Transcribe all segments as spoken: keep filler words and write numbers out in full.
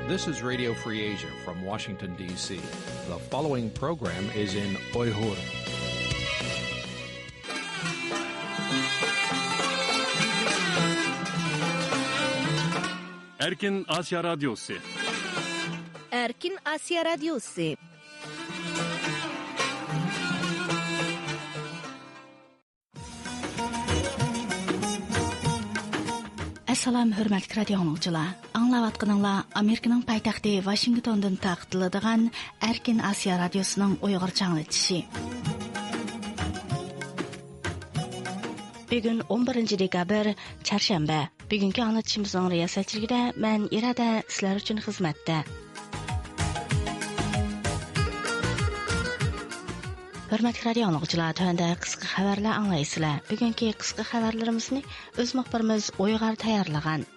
This is Radio Free Asia from Washington, D C. The following program is in Uyghur. Erkin Asiya Radyosu. Erkin Asiya Radyosu. ئەسسالام، ھۆرمەتلىك رادىيو ئاڭلىغۇچىلار! ئاڭلاۋاتقىنىڭلار ئامېرىكىنىڭ پايتەختى ۋاشىنگتوندىن تارقىتىلىدىغان ئەركىن ئاسىيا رادىيوسىنىڭ ئۇيغۇرچە ئاڭلىتىشى. بۈگۈن ئون بىرىنچى دېكابىر، چارشەنبە. بۈگۈنكى ئاڭلىتىشىمىزنىڭ رىياسەتچىلىكىدە مەن ئىرادە سىلەر ئۈچۈن خىزمەتتە. ھۆرمەتلىك رادىيو ئاڭلىغۇچىلار، تۆۋەندە قىسقا خەۋەرلەر ئاڭلايسىلەر. بۈگۈنكى قىسقا خەۋەرلىرىمىزنى ئۆز مۇخبىرىمىز ئويغار تەييارلىغان.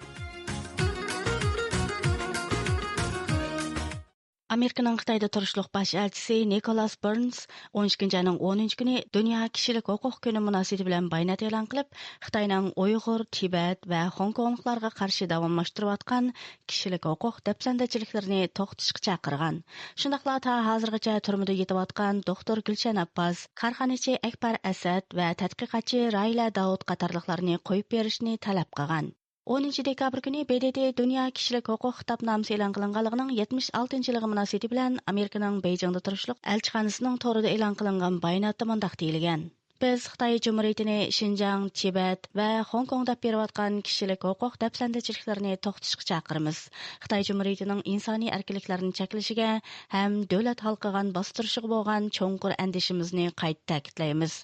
ئامېرىكىنىڭ خىتايدا تۇرۇشلۇق باش ئەلچىسى نىكولاس بېرنس ئون ئىككىنچى ئاينىڭ ئونىنچى كۈنى دۇنيا كىشىلىك ھوقۇق كۈنى مۇناسىۋىتى بىلەن بايانات ئېلان قىلىپ، خىتاينىڭ ئۇيغۇر، تىبەت ۋە خوڭكوڭلۇقلارغا قارشى داۋاملاشتۇرۇۋاتقان كىشىلىك ھوقۇق دەپسەندىچىلىكلىرىنى توختىتىشقا چاقىرغان. شۇنداقلا تا ھازىرغىچە تۈرمىدە يېتىۋاتقان دوختۇر گۈلشەن ئابباس، كارخانىچى ئەكبەر ئەسەد ۋە تەتقىقاتچى راھىلە داۋۇت قاتارلىقلارنى قويۇپ بېرىشنى تەلەپ قىلغان. ئونىنچى دېكابىر كۈنى ب د ت دۇنيا كىشىلىك ھوقۇق خىتابنامىسى ئېلان قىلىنغانلىقىنىڭ يەتمىش ئالتىنچى يىلىغا مۇناسىۋىتى بىلەن ئامېرىكىنىڭ بېيجىڭدا تۇرۇشلۇق ئەلچىخانىسىنىڭ تورىدا ئېلان قىلىنغان باياناتتا مۇنداق دېيىلگەن: بىز خىتاي جۇمھۇرىيىتىنى شىنجاڭ، تىبەت ۋە خوڭكوڭ دەپ بېرىۋاتقان كىشىلىك ھوقۇق دەپسەندىچىلىكلىرىنى توختىتىشقا چاقىرىمىز. خىتاي جۇمھۇرىيىتىنىڭ ئىنسانىي ئەركىنلىكلەرنى چەكلىشىگە ھەم دۆلەت ھالقىغان باستۇرۇشىغا بولغان چوڭقۇر ئەندىشىمىزنى قايتا تەكىتلەيمىز.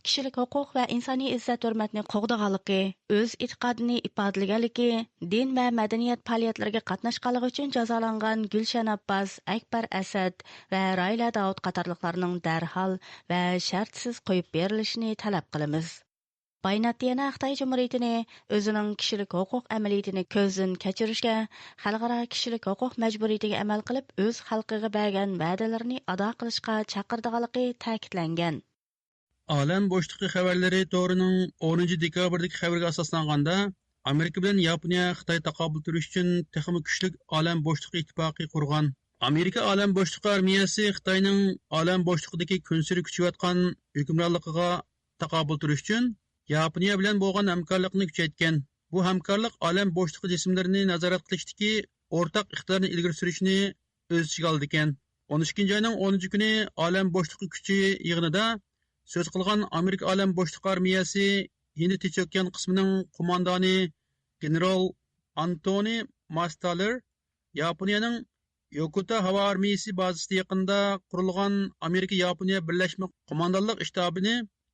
كىشىلىك ھوقۇق ۋە ئىنسانىي ئىززەت-ھۆرمەتنى قوغدىغانلىقى، ئۆز ئېتىقادىنى ئىپادىلىگەنلىكى، دىن ۋە مەدەنىيەت پائالىيەتلىرىگە قاتناشقانلىقى ئۈچۈن جازالانغان گۈلشەن ئابباس، ئەكبەر ئەسەد ۋە راھىلە داۋۇت قاتارلىقلارنىڭ دەرھال ۋە شەرتسىز قويۇپ بېرىلىشىنى تەلەپ قىلىمىز. باياناتتا يەنە خىتاي جۇمھۇرىيىتىنى ئۆزىنىڭ كىشىلىك ھوقۇق ئەمەلىيىتىنى كۆزدىن كەچۈرۈشكە، خەلقئارا كىشىلىك ھوقۇق مەجبۇرىيىتىگە ئەمەل قىلىپ، ئۆز خەلقىگە بەرگەن ۋەدىلىرىنى ئادا قىلىشقا چاقىرىدىغانلىقى تەكىتلەنگەن. ئالەم بوشلۇقى خەۋەرلىرى تورىنىڭ ئونىنچى دېكابىردىكى خەۋىرىگە ئاساسلانغاندا، ئامېرىكا بىلەن ياپونىيە خىتاي تاقابىل تۇرۇش ئۈچۈن تېخىمۇ كۈچلۈك ئالەم بوشلۇقى ئىتتىپاقى قۇرغان. ئامېرىكا ئالەم بوشلۇقى ئارمىيەسى خىتاينىڭ ئالەم بوشلۇقىدىكى كۈنسېرى كۈچىيىۋاتقان ھۆكۈمرانلىقىغا تاقابىل تۇرۇش ئۈچۈن ياپونىيە بىلەن بولغان ھەمكارلىقىنى كۈچەيتكەن. بۇ ھەمكارلىق ئالەم بوشلۇقى جىسىملىرىنى نازارەت قىلىشتىكى ئورتاق ئىقتىدارنى ئىلگىرى سۈرۈشنى ئۆز ئىچىگە ئالىدىكەن. ئون ئىككىنچى ئاينىڭ ئونىنچى كۈنى ئالەم بوشلۇقى كۈچى يىغىنىدا سۆز قىلغان ئامېرىكا ئالەم بوشلۇقى ئارمىيەسى ھىندى تىنچ ئوكيان قىسمىنىڭ قوماندانى گېنېرال ئانتونى ماستالېر ياپونىيەنىڭ يوكوتا ھاۋا ئارمىيەسى بازىسى يېقىنىدا قۇرۇلغان ئامېرىكا ياپونىيە بىرلەشمە قوماندانلىق شتابىنى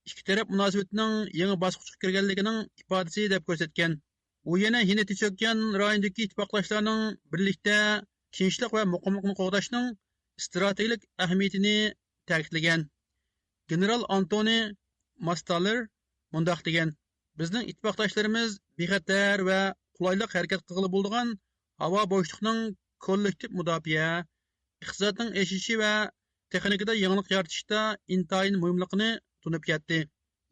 ئىككى تەرەپ مۇناسىۋىتىنىڭ يېڭى باسقۇچقا كىرگەنلىكىنىڭ ئىپادىسى دەپ كۆرسەتكەن. ئۇ يەنە ھىندى تىنچ ئوكيان رايونىدىكى ئىتتىپاقداشلارنىڭ بىرلىكتە تىنچلىق ۋە مۇقىملىقنى قوغداشنىڭ ئىستراتېگىيەلىك ئەھمىيىتىنى تەكىتلىگەن. گېنېرال ئانتونى ماستالېر مۇنداق دېگەن: بىزنىڭ ئىتتىپاقداشلىرىمىز بىخەتەر ۋە قولايلىق ھەرىكەت قىلغىلى بولىدىغان ھاۋا بوشلۇقىنىڭ كوللېكتىپ مۇداپىئە، ئىقتىسادنىڭ ئېشىشى ۋە تېخنىكىدا يېڭىلىق يارىتىشتا ئىنتايىن مۇھىملىقىنى تونۇپ يەتتى.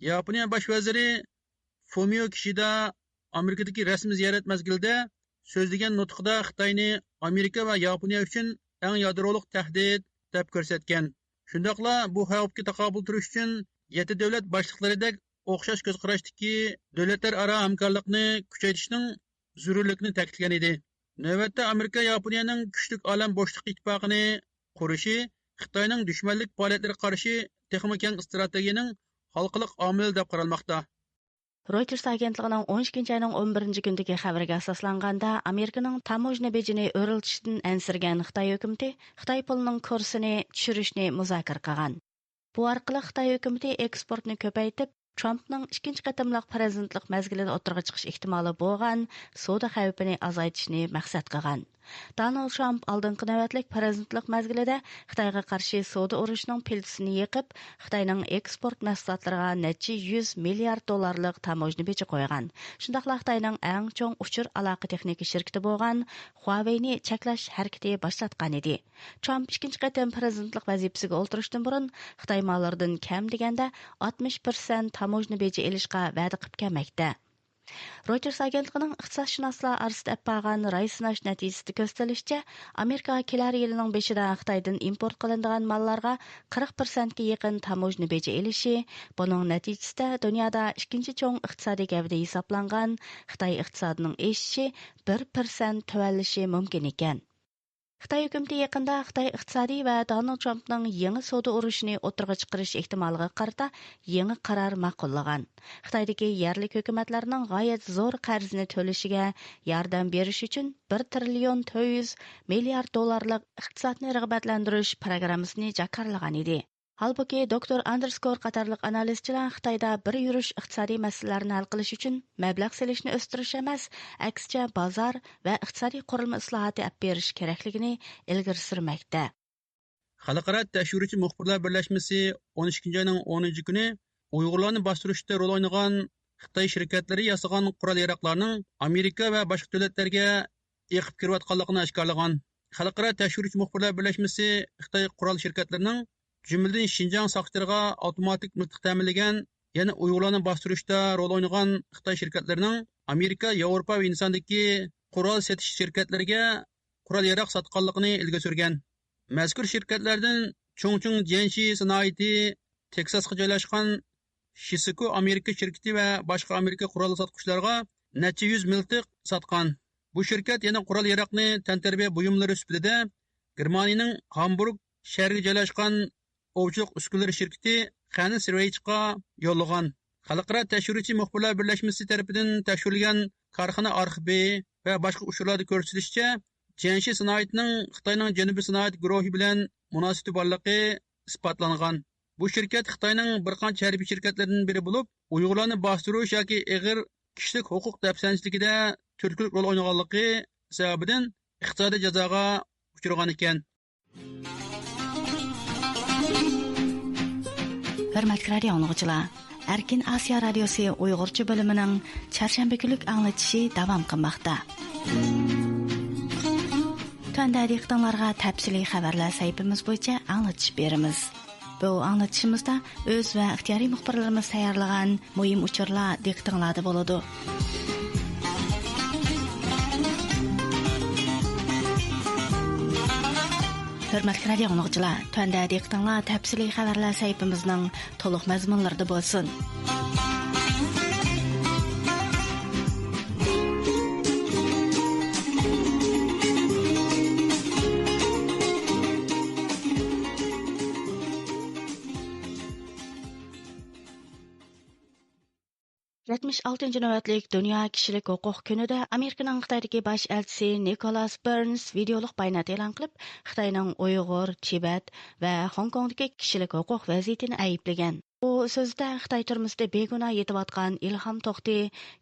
ياپونىيە باش ۋەزىرى فۇمىيو كىشىدا ئامېرىكىدىكى رەسمىي زىيارەت مەزگىلىدە سۆزلىگەن نۇتقىدا خىتاينى ئامېرىكا ۋە ياپونىيە ئۈچۈن ئەڭ يادرولۇق تەھدىت دەپ كۆرسەتكەن. شۇنداقلا بۇ خەۋپكە تاقابىل تۇرۇش ئۈچۈن يەتتە دۆلەت باشلىقلىرىدەك ئوخشاش كۆز قاراشتىكى دۆلەتلەر ئارا ھەمكارلىقنى كۈچەيتىشنىڭ زۆرۈرلۈكىنى تەكىتلىگەن ئىدى. نۆۋەتتە ئامېرىكا ياپونىيەنىڭ كۈچلۈك ئالەم بوشلۇقى ئىتتىپاقىنى قۇرۇشى خىتاينىڭ دۈشمەنلىك پائالىيەتلىرىگە قارشى تېخىمۇ كەڭ ئىستراتېگىيەنىڭ ھالقىلىق ئامىلى دەپ قارالماقتا. رويتېرس ئاگېنتلىقىنىڭ ئون ئىككىنچى ئاينىڭ ئون بىرىنچى كۈنىدىكى خەۋىرىگە ئاساسلانغاندا، ئامېرىكىنىڭ تاموژنا بېجىنى ئۆرلىتىشتىن ئەنسىرىگەن خىتاي ھۆكۈمىتى خىتاي پۇلىنىڭ كۇرسىنى چۈشۈرۈشنى مۇزاكىرە قىلغان. بۇ ئارقىلىق خىتاي ھۆكۈمىتى ئېكسپورتنى كۆپەيتىپ، ترامپنىڭ ئىككىنچى قېتىملىق پىرېزىدېنتلىق مەزگىلىدە ئوتتۇرىغا چىقىش ئېھتىمالى بولغان سودا خەۋپىنى ئازايتىشنى مەقسەت قىلغان. دونالد ترامپ ئالدىنقى نۆۋەتلىك پىرېزىدېنتلىق مەزگىلىدە خىتايغا قارشى سودا ئۇرۇشىنىڭ پىلتىسىنى يېقىپ، خىتاينىڭ ئېكسپورت مەھسۇلاتلىرىغا نەچچە يۈز مىليارد دوللارلىق تاموژنا بېجى قويغان. شۇنداقلا خىتاينىڭ ئەڭ چوڭ ئۇچۇر ئالاقە تېخنىكا شىركىتى بولغان خۇاۋېينى چەكلەش ھەرىكىتى باشلاتقان ئىدى. ترامپ ئىككىنچى قېتىم پىرېزىدېنتلىق ۋەزىپىسىگە ئولتۇرۇشتىن بۇرۇن خىتاي ماللىرىدىن كەم دېگەندە ئاتمىش پىرسەنت تاموژنا بېجى ئېلىشقا ۋەدە قىلىپ كەلمەكتە. رويتېرس ئاگېنتلىقىنىڭ ئىقتىسادشۇناسلار ئارىسىدا ئېلىپ بارغان راي سىناش نەتىجىسىدە كۆرسىتىلىشىچە، ئامېرىكا كېلەر يىلىنىڭ بېشىدا خىتايدىن ئىمپورت قىلىنىدىغان ماللارغا قىرىق پىرسەنتكە يېقىن تاموژنا بېجى ئېلىشى، بۇنىڭ نەتىجىسىدە دۇنيادا ئىككىنچى چوڭ ئىقتىسادىي گەۋدە ھېسابلانغان خىتاي ئىقتىسادىنىڭ ئېشىشى بىر پىرسەنت تۆۋەنلىشى مۇمكىن ئىكەن. خىتاي ھۆكۈمىتى يېقىندا خىتاي ئىقتىسادى ۋە دونالد ترامپنىڭ يېڭى سودا ئۇرۇشىنى ئوتتۇرىغا چىقىرىش ئېھتىمالىغا قارىتا يېڭى قارار ماقۇللىغان. خىتايدىكى يەرلىك ھۆكۈمەتلەرنىڭ غايەت زور قەرزنى تۆلىشىگە ياردەم بېرىش ئۈچۈن بىر تىرىليون تۆت يۈز مىليارد دوللارلىق ئىقتىسادنى رىغبەتلەندۈرۈش پىروگراممىسىنى جاكارلىغان ئىدى. ھالبۇكى، دوكتور ئاندرېس گور قاتارلىق ئانالىزچىلار خىتايدا بىر يۈرۈش ئىقتىسادىي مەسىلىلەرنى ھەل قىلىش ئۈچۈن مەبلەغ سېلىشنى ئۆستۈرۈش ئەمەس، ئەكسىچە بازار ۋە ئىقتىسادىي قۇرۇلما ئىسلاھاتى ئەپ بېرىش كېرەكلىكىنى ئىلگىرى سۈرمەكتە. خەلقئارا تەكشۈرۈشچى مۇخبىرلار بىرلەشمىسى ئون ئىككىنچى ئاينىڭ ئونىنچى كۈنى ئۇيغۇرلارنى باستۇرۇشتا رول ئوينىغان خىتاي شىركەتلىرى ياسىغان قورال-ياراغلارنىڭ ئامېرىكا ۋە باشقا دۆلەتلەرگە ئېقىپ كىرىۋاتقانلىقىنى ئاشكارىلىغان. خەلقئارا تەكشۈرۈش مۇخبىرلار بىرلەشمىسى خىتاي قورال شىركەتلىرىنىڭ، جۈملىدىن شىنجاڭ ساقچىلىرىغا ئاپتوماتىك مىلتىق تەمىنلىگەن، يەنە ئۇيغۇرلارنى باستۇرۇشتا رول ئوينىغان خىتاي شىركەتلىرىنىڭ ئامېرىكا، ياۋروپا ۋە ھىندىستاندىكى قورال سېتىش شىركەتلىرىگە قورال-ياراغ ساتقانلىقىنى ئىلگىرى سۈرگەن. مەزكۇر شىركەتلەردىن چۇڭچۇڭ جيەنشى سانائىتى، تېكساسقا جايلاشقان شىسىكو ئامېرىكا شىركىتى ۋە باشقا ئامېرىكا قورال ساتقۇچىلارغا نەچچە يۈز مىلتىق ساتقان. بۇ شىركەت يەنە قورال-ياراغنى تەنتەربىيە بۇيۇملىرى سۈپىتىدە گېرمانىيىنىڭ ھامبۇرگ شەھىرىگە جايلاشقان ئوۋچىلىق ئۈسكۈنىلىرى شىركىتى خەنس رېيچقا يوللىغان. خەلقئارا تەكشۈرۈشچى مۇخبىرلار بىرلەشمىسى تەرىپىدىن تەكشۈرۈلگەن كارخانا ئارخىپى ۋە باشقا ئۇچۇرلاردا كۆرسىتىلىشىچە، جيەنشى سانائىتىنىڭ خىتاينىڭ جەنۇبىي سانائەت گۇرۇھى بىلەن مۇناسىۋىتى بارلىقى ئىسپاتلانغان. بۇ شىركەت خىتاينىڭ بىر قانچە ھەربىي شىركەتلىرىدىن بىرى بولۇپ، ئۇيغۇرلارنى باستۇرۇش ياكى ئېغىر كىشىلىك ھوقۇق دەپسەندىچىلىكىدە تۈرتكىلىك رول ئوينىغانلىقى سەۋەبىدىن ئىقتىسادىي جازاغا ئۇچرىغان ئىكەن. ھۆرمەتلىك رادىئو ئاڭلىغۇچىلار، ئەركىن ئاسىيا رادىيوسى ئۇيغۇرچە بۆلۈمىنىڭ چارشەنبە كۈنلۈك ئاڭلىتىشى داۋام قىلماقتا. تۆۋەندە دىققىتىڭلارغا تەپسىلىي خەۋەرلەر سەھىپىمىز بويىچە ئاڭلىتىش بېرىمىز. بۇ ئاڭلىتىشىمىزدا ئۆز ۋە ئىختىيارىي مۇخبىرلىرىمىز تەييارلىغان مۇھىم ئۇچۇرلار دىققىتىڭلاردا بولىدۇ. ھۆرمەتلىك رادىئو ئاڭلىغۇچىلار، تۆۋەندە دىققىتىڭلار تەپسىلىي خەۋەرلەر سەھىپىمىزنىڭ تولۇق مەزمۇنلىرىدا بولسۇن. يەتمىش ئالتىنچى نۆۋەتلىك دۇنيا كىشىلىك ھوقۇق كۈنىدە ئامېرىكىنىڭ خىتايدىكى باش ئەلچىسى نىكولاس بېرنس ۋىدېئولۇق بايانات ئېلان قىلىپ، خىتاينىڭ ئۇيغۇر، تىبەت ۋە خوڭكوڭدىكى كىشىلىك ھوقۇق ۋەزىيىتىنى ئەيىبلىگەن. ئۇ سۆزىدە خىتاي تۈرمىسىدە بىگۇناھ يېتىۋاتقان ئىلھام توختى،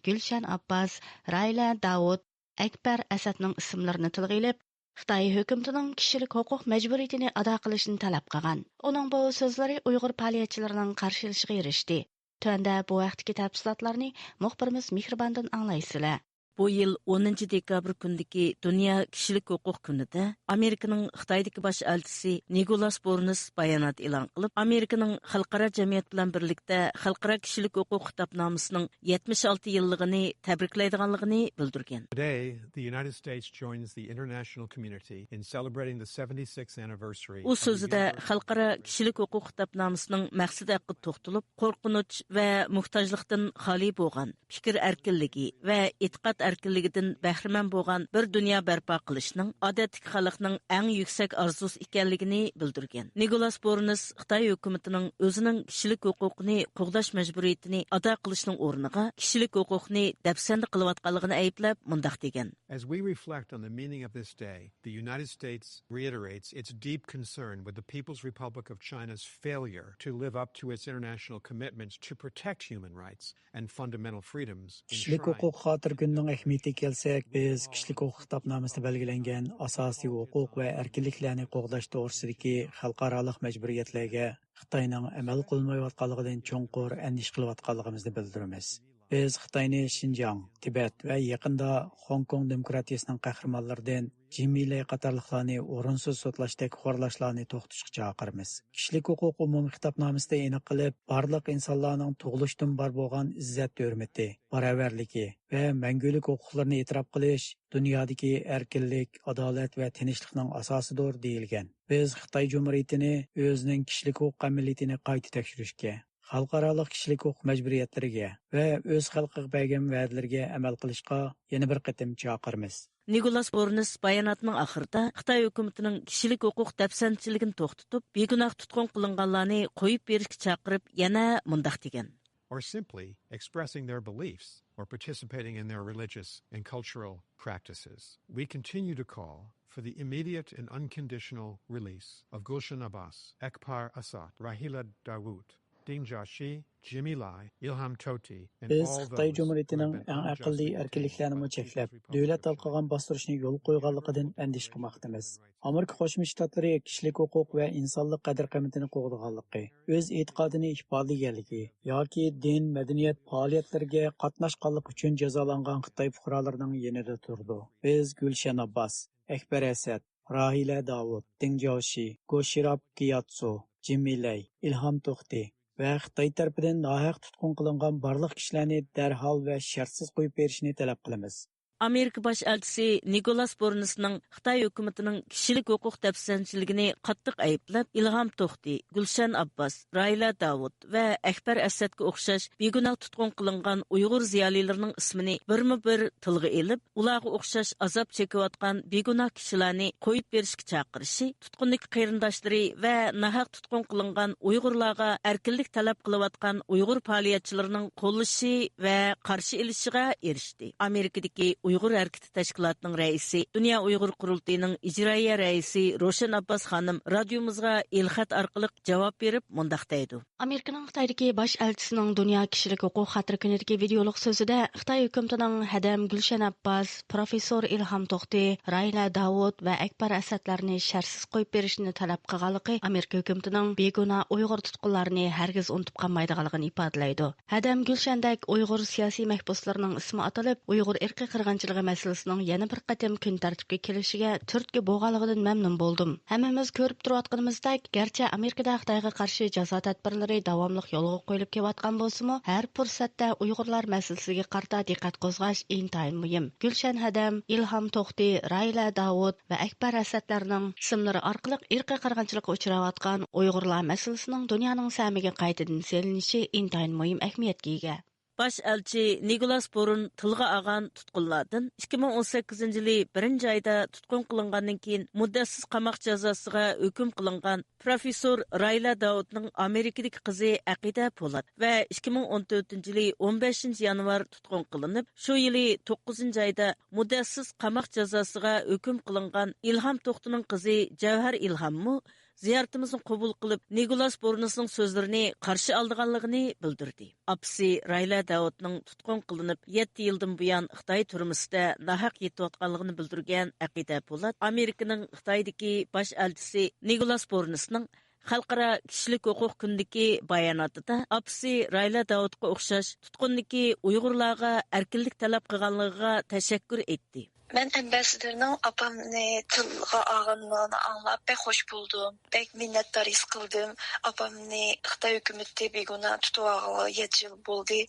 گۈلشەن ئابباس، رايلە داۋۇت، ئەكبەر ئەسەدنىڭ ئىسىملىرىنى تىلغا ئېلىپ، خىتاي ھۆكۈمىتىنىڭ كىشىلىك ھوقۇق مەجبۇرىيىتىنى ئادا قىلىشىنى تەلەپ قىلغان. ئۇنىڭ بۇ سۆزلىرى ئۇيغۇر پائالىيەتچىلىرىنىڭ قارشى ئېلىشىغا ئېرىشتى. تۆۋەندە بۇ ھەقتىكى تەپسىلاتلارنى مۇخبىرىمىز مېھرىباندىن ئاڭلايسىلەر. بۇ يىل ئونىنچى دېكابىر كۈنىدىكى دۇنيا كىشىلىك ھوقۇق كۈنىدە ئامېرىكىنىڭ خىتايدىكى باش ئەلچىسى نىكولاس بورنس بايانات ئېلان قىلىپ، ئامېرىكىنىڭ خەلقئارا جەمئىيەت بىلەن بىرلىكتە خەلقئارا كىشىلىك ھوقۇق خىتابنامىسىنىڭ يەتمىش ئالتە يىللىقىنى تەبرىكلەيدىغانلىقىنى بىلدۈرگەن. Today, the United States joins the international community in celebrating the seventy-sixth anniversary ئۇ of the سۆزىدە Universal خەلقئارا كىشىلىك ھوقۇق خىتابنامىسىنىڭ مەقسىتى ھەققىدە توختىلىپ، قورقۇنچ ۋە موھتاجلىقتىن خالىي بولغان، پىكىر ئەركىنلىكى ۋە ئېتىقاد ئەركىنلىكىدىن بەھرىمەن بولغان بىر دۇنيا بەرپا قىلىشنىڭ ئادەتتىكى خەلقنىڭ ئەڭ يۈكسەك ئارزۇسى ئىكەنلىكىنى بىلدۈرگەن. نىكولاس بورنس خىتاي ھۆكۈمىتىنىڭ ئۆزىنىڭ كىشىلىك ھوقۇقنى قوغداش مەجبۇرىيىتىنى ئادا قىلىشنىڭ ئورنىغا، كىشىلىك ھوقۇقنى دەپسەندە قىلىۋاتقانلىقىنى ئەيىبلەپ، مۇنداق دېگەن. As we reflect on the meaning of this day, the United States reiterates its deep concern with the People's Republic of China's failure to live up to its international commitments to protect human rights and fundamental freedoms كىشىلىك enshrined ھوقۇق خاتىرە كۈنىنىڭ ئەھمىيىتىگە كەلسەك، بىز كىشىلىك ھوقۇق خىتابنامىسىدە بەلگىلەنگەن ئاساسىي ھوقۇق ۋە ئەركىنلىكلەرنى قوغداش توغرىسىدىكى خەلقئارالىق مەجبۇرىيەتلەرگە خىتاينىڭ ئەمەل قىلمايۋاتقانلىقىدىن چوڭقۇر ئەندىشە قىلىۋاتقانلىقىمىزنى بىلدۈرىمىز. بىز خىتاينى شىنجاڭ، تىبەت ۋە يېقىندا خوڭكوڭ دېموكراتىيىسىنىڭ قەھرىمانلىرىدىن جىممىلەي قاتارلىقلارنى ئورۇنسىز سوتلاشتەك خورلاشلارنى توختىتىشقا چاقىرىمىز. كىشىلىك ھوقۇق ئومۇمىي خىتابنامىسىدا ئېنىق قىلىپ، بارلىق ئىنسانلارنىڭ تۇغۇلۇشتىن بار بولغان ئىززەت-ھۆرمىتى، باراۋەرلىكى ۋە مەڭگۈلۈك ھوقۇقلىرىنى ئېتىراپ قىلىش دۇنيادىكى ئەركىنلىك، ئادالەت ۋە تىنچلىقنىڭ ئاساسىدۇر، دېيىلگەن. بىز خىتاي جۇمھۇرىيىتىنى ئۆزىنىڭ كىشىلىك ھوقۇق ئەمەلىيىتىنى قايتا تەكشۈرۈشكە، خەلقئارالىق كىشىلىك ھوقۇق مەجبۇرىيەتلىرىگە ۋە ئۆز خەلقىگە بەرگەن ۋەدىلىرىگە ئەمەل قىلىشقا يەنە بىر قېتىم چاقىرىمىز. نىكولاس بورنس باياناتنىڭ ئاخىرىدا خىتاي ھۆكۈمىتىنىڭ كىشىلىك ھوقۇق دەپسەندىچىلىكىنى توختىتىپ، بىگۇناھ تۇتقۇن قىلىنغانلارنى قويۇپ بېرىشكە چاقىرىپ، يەنە مۇنداق دېگەن. Or simply expressing their beliefs or participating in their religious and cultural practices. We continue to call for the immediate and unconditional release of Gulshan Abbas, Akbar Asad, Rahila Dawood, Ding Jiaxi, Jimmy Lai, Ilham Tohti, and بىز all خىتاي those جۇمھۇرىيىتىنىڭ who have been ئەڭ ئەقەللىي unjustly ئەركىنلىكلەرنىمۇ chekləپ، دۆلەت تالقىغان باستۇرۇشنى يولغا قويغانلىقىدىن ئەندىشە قىلماقتىمىز. ئامېرىكا قوشما شتاتلىرى كىشىلىك ھوقۇق ۋە ئىنسانلىق قەدىر-قىممىتىنى قوغدىغانلىقى، ئۆز ئېتىقادىنى ئىپادىلىگەنلىكى ياكى دىن، مەدەنىيەت پائالىيەتلىرىگە قاتناشقانلىقى ئۈچۈن جازالانغان خىتاي پۇقرالىرىنىڭ يېنىدا تۇرىدۇ. بىز گۈلشەن ئابباس، ئەكبەر ئەسەد، راھىلە داۋۇت، دىڭ جياۋشى، گوشىراپ گىياتسۇ، جىممىلەي، ئىلھام توختى ۋە خىتاي تەرىپىدىن ناھەق تۇتقۇن قىلىنغان بارلىق كىشىلەرنى دەرھال ۋە شەرتسىز قويۇپ بېرىشنى تەلەپ قىلىمىز. ئامېرىكا باش ئەلچىسى نىكولاس بورنسنىڭ خىتاي ھۆكۈمىتىنىڭ كىشىلىك ھوقۇق دەپسەندىچىلىكىنى قاتتىق ئەيىبلەپ، ئىلھام توختى، گۈلشەن ئابباس، راھىلە داۋۇت ۋە ئەكبەر ئەسەدكە ئوخشاش بىگۇناھ تۇتقۇن قىلىنغان ئۇيغۇر زىيالىيلىرىنىڭ ئىسمىنى بىرمۇ بىر تىلغا ئېلىپ، ئۇلارغا ئوخشاش ئازاب چېكىۋاتقان بىگۇناھ كىشىلەرنى قويۇپ بېرىشكە چاقىرىشى، تۇتقۇندىكى قېرىنداشلىرى ۋە ناھەق تۇتقۇن قىلىنغان ئۇيغۇرلارغا ئەركىنلىك تەلەپ قىلىۋاتقان ئۇيغۇر پائالىيەتچىلىرىنىڭ قوللىشى ۋە قارشى ئېلىشىغا ئېرىشتى. ئامېرىكىدىكى ئۇيغۇر ھەرىكىتى تەشكىلاتىنىڭ رەئىسى، دۇنيا ئۇيغۇر قۇرۇلتىيىنىڭ ئىجرائىيە رەئىسى روشەن ئابباس خانىم رادىيومىزغا ئېلخەت ئارقىلىق جاۋاب بېرىپ مۇنداق دەيدۇ. ئامېرىكىنىڭ خىتايدىكى باش ئەلچىسىنىڭ دۇنيا كىشىلىك ھوقۇق خاتىرە كۈنىدىكى ۋىدېئولۇق سۆزىدە خىتاي ھۆكۈمىتىنىڭ ھەدەم گۈلشەن ئابباس، پروفېسسور ئىلھام توختى، راھىلە داۋۇت ۋە ئەكبەر ئەسەدلەرنى شەرتسىز قويۇپ بېرىشنى تەلەپ قىلغانلىقى ئامېرىكا ھۆكۈمىتىنىڭ بىگۇناھ ئۇيغۇر تۇتقۇنلارنى ھەرگىز ئۇنتۇپ قالمايدىغانلىقىنى ئىپادىلەيدۇ. ھەدەم گۈلشەندەك ئۇيغۇر سىياسىي مەھبۇسلىرىنىڭ ئىسمى ئاتىلىپ، ئۇيغۇر ئىرقىي قىرغىنچىلىقى مەسىلىسىنىڭ يەنە بىر قېتىم كۈن تەرتىپكە كېلىشىگە تۈرتكە بولغانلىقىدىن مەمنۇن بولدۇم. ھەممىمىز كۆرۈپ تۇرۇۋاتقىنىمىزدەك، گەرچە ئامېرىكىدا خىتايغا قارشى جازا تەدبىرلىرى داۋاملىق يولغا قويۇلۇپ كېلىۋاتقان بولسىمۇ، ھەر پۇرسەتتە ئۇيغۇرلار مەسىلىسىگە قارىتا دىققەت قوزغاش ئىنتايىن مۇھىم. گۈلشەن ھەدەم، ئىلھام توختى، راھىلە داۋۇت ۋە ئەكبەر ئەسەدلەرنىڭ ئىسىملىرى ئارقىلىق ئىرقىي قىرغىنچىلىققا ئۇچراۋاتقان ئۇيغۇرلار مەسىلىسىنىڭ دۇنيانىڭ سەمىگە قايتىدىن سېلىنىشى ئىنتايىن مۇھىم ئەھمىيەتكە ئىگە. باش ئەلچى نىكولاس بۇرۇن تىلغا ئالغان تۇتقۇنلاردىن ئىككى مىڭ ئون سەككىزىنچى يىلى بىرىنچى ئايدا تۇتقۇن قىلىنغاندىن كېيىن مۇددەتسىز قاماق جازاسىغا ھۆكۈم قىلىنغان پروفېسسور رايلا داۋۇتنىڭ ئامېرىكىدىكى قىزى ئەقىدە پولات ۋە ئىككى مىڭ ئون تۆتىنچى يىلى ئون بەشىنچى يانۋار تۇتقۇن قىلىنىپ، شۇ يىلى توققۇزىنچى ئايدا مۇددەتسىز قاماق جازاسىغا ھۆكۈم قىلىنغان ئىلھام توختىنىڭ قىزى جەۋھەر ئىلھاممۇ زىيارىتىمىزنى قوبۇل قىلىپ، نىكولاس بۇرنسنىڭ سۆزلىرىنى قارشى ئالىدىغانلىقىنى بىلدۈردى. ئاپىسى رايلا داۋۇتنىڭ تۇتقۇن قىلىنىپ، يەتتە يىلدىن بۇيان خىتاي تۈرمىسىدە ناھەق يېتىۋاتقانلىقىنى بىلدۈرگەن ئەقىدە پولات ئامېرىكىنىڭ خىتايدىكى باش ئەلچىسى نىكولاس بۇرنسنىڭ خەلقئارا كىشىلىك ھوقۇق كۈنىدىكى باياناتىدا ئاپىسى رايلا داۋۇتقا ئوخشاش تۇتقۇندىكى ئۇيغۇرلارغا ئەركىنلىك تەلەپ قىلغانلىقىغا تەشەككۈر ئېيتتى. مەن ئەمبەسسادورنىڭ ئاپامنى تىلغا ئالغانلىقىنى ئاڭلاپ بەك خوش بولدۇم. بەك مىننەتدار ھېس قىلدىم. ئاپامنى خىتاي ھۆكۈمىتى بىگۇناھ تۇتۇۋالغىلى يەتتە يىل بولدى.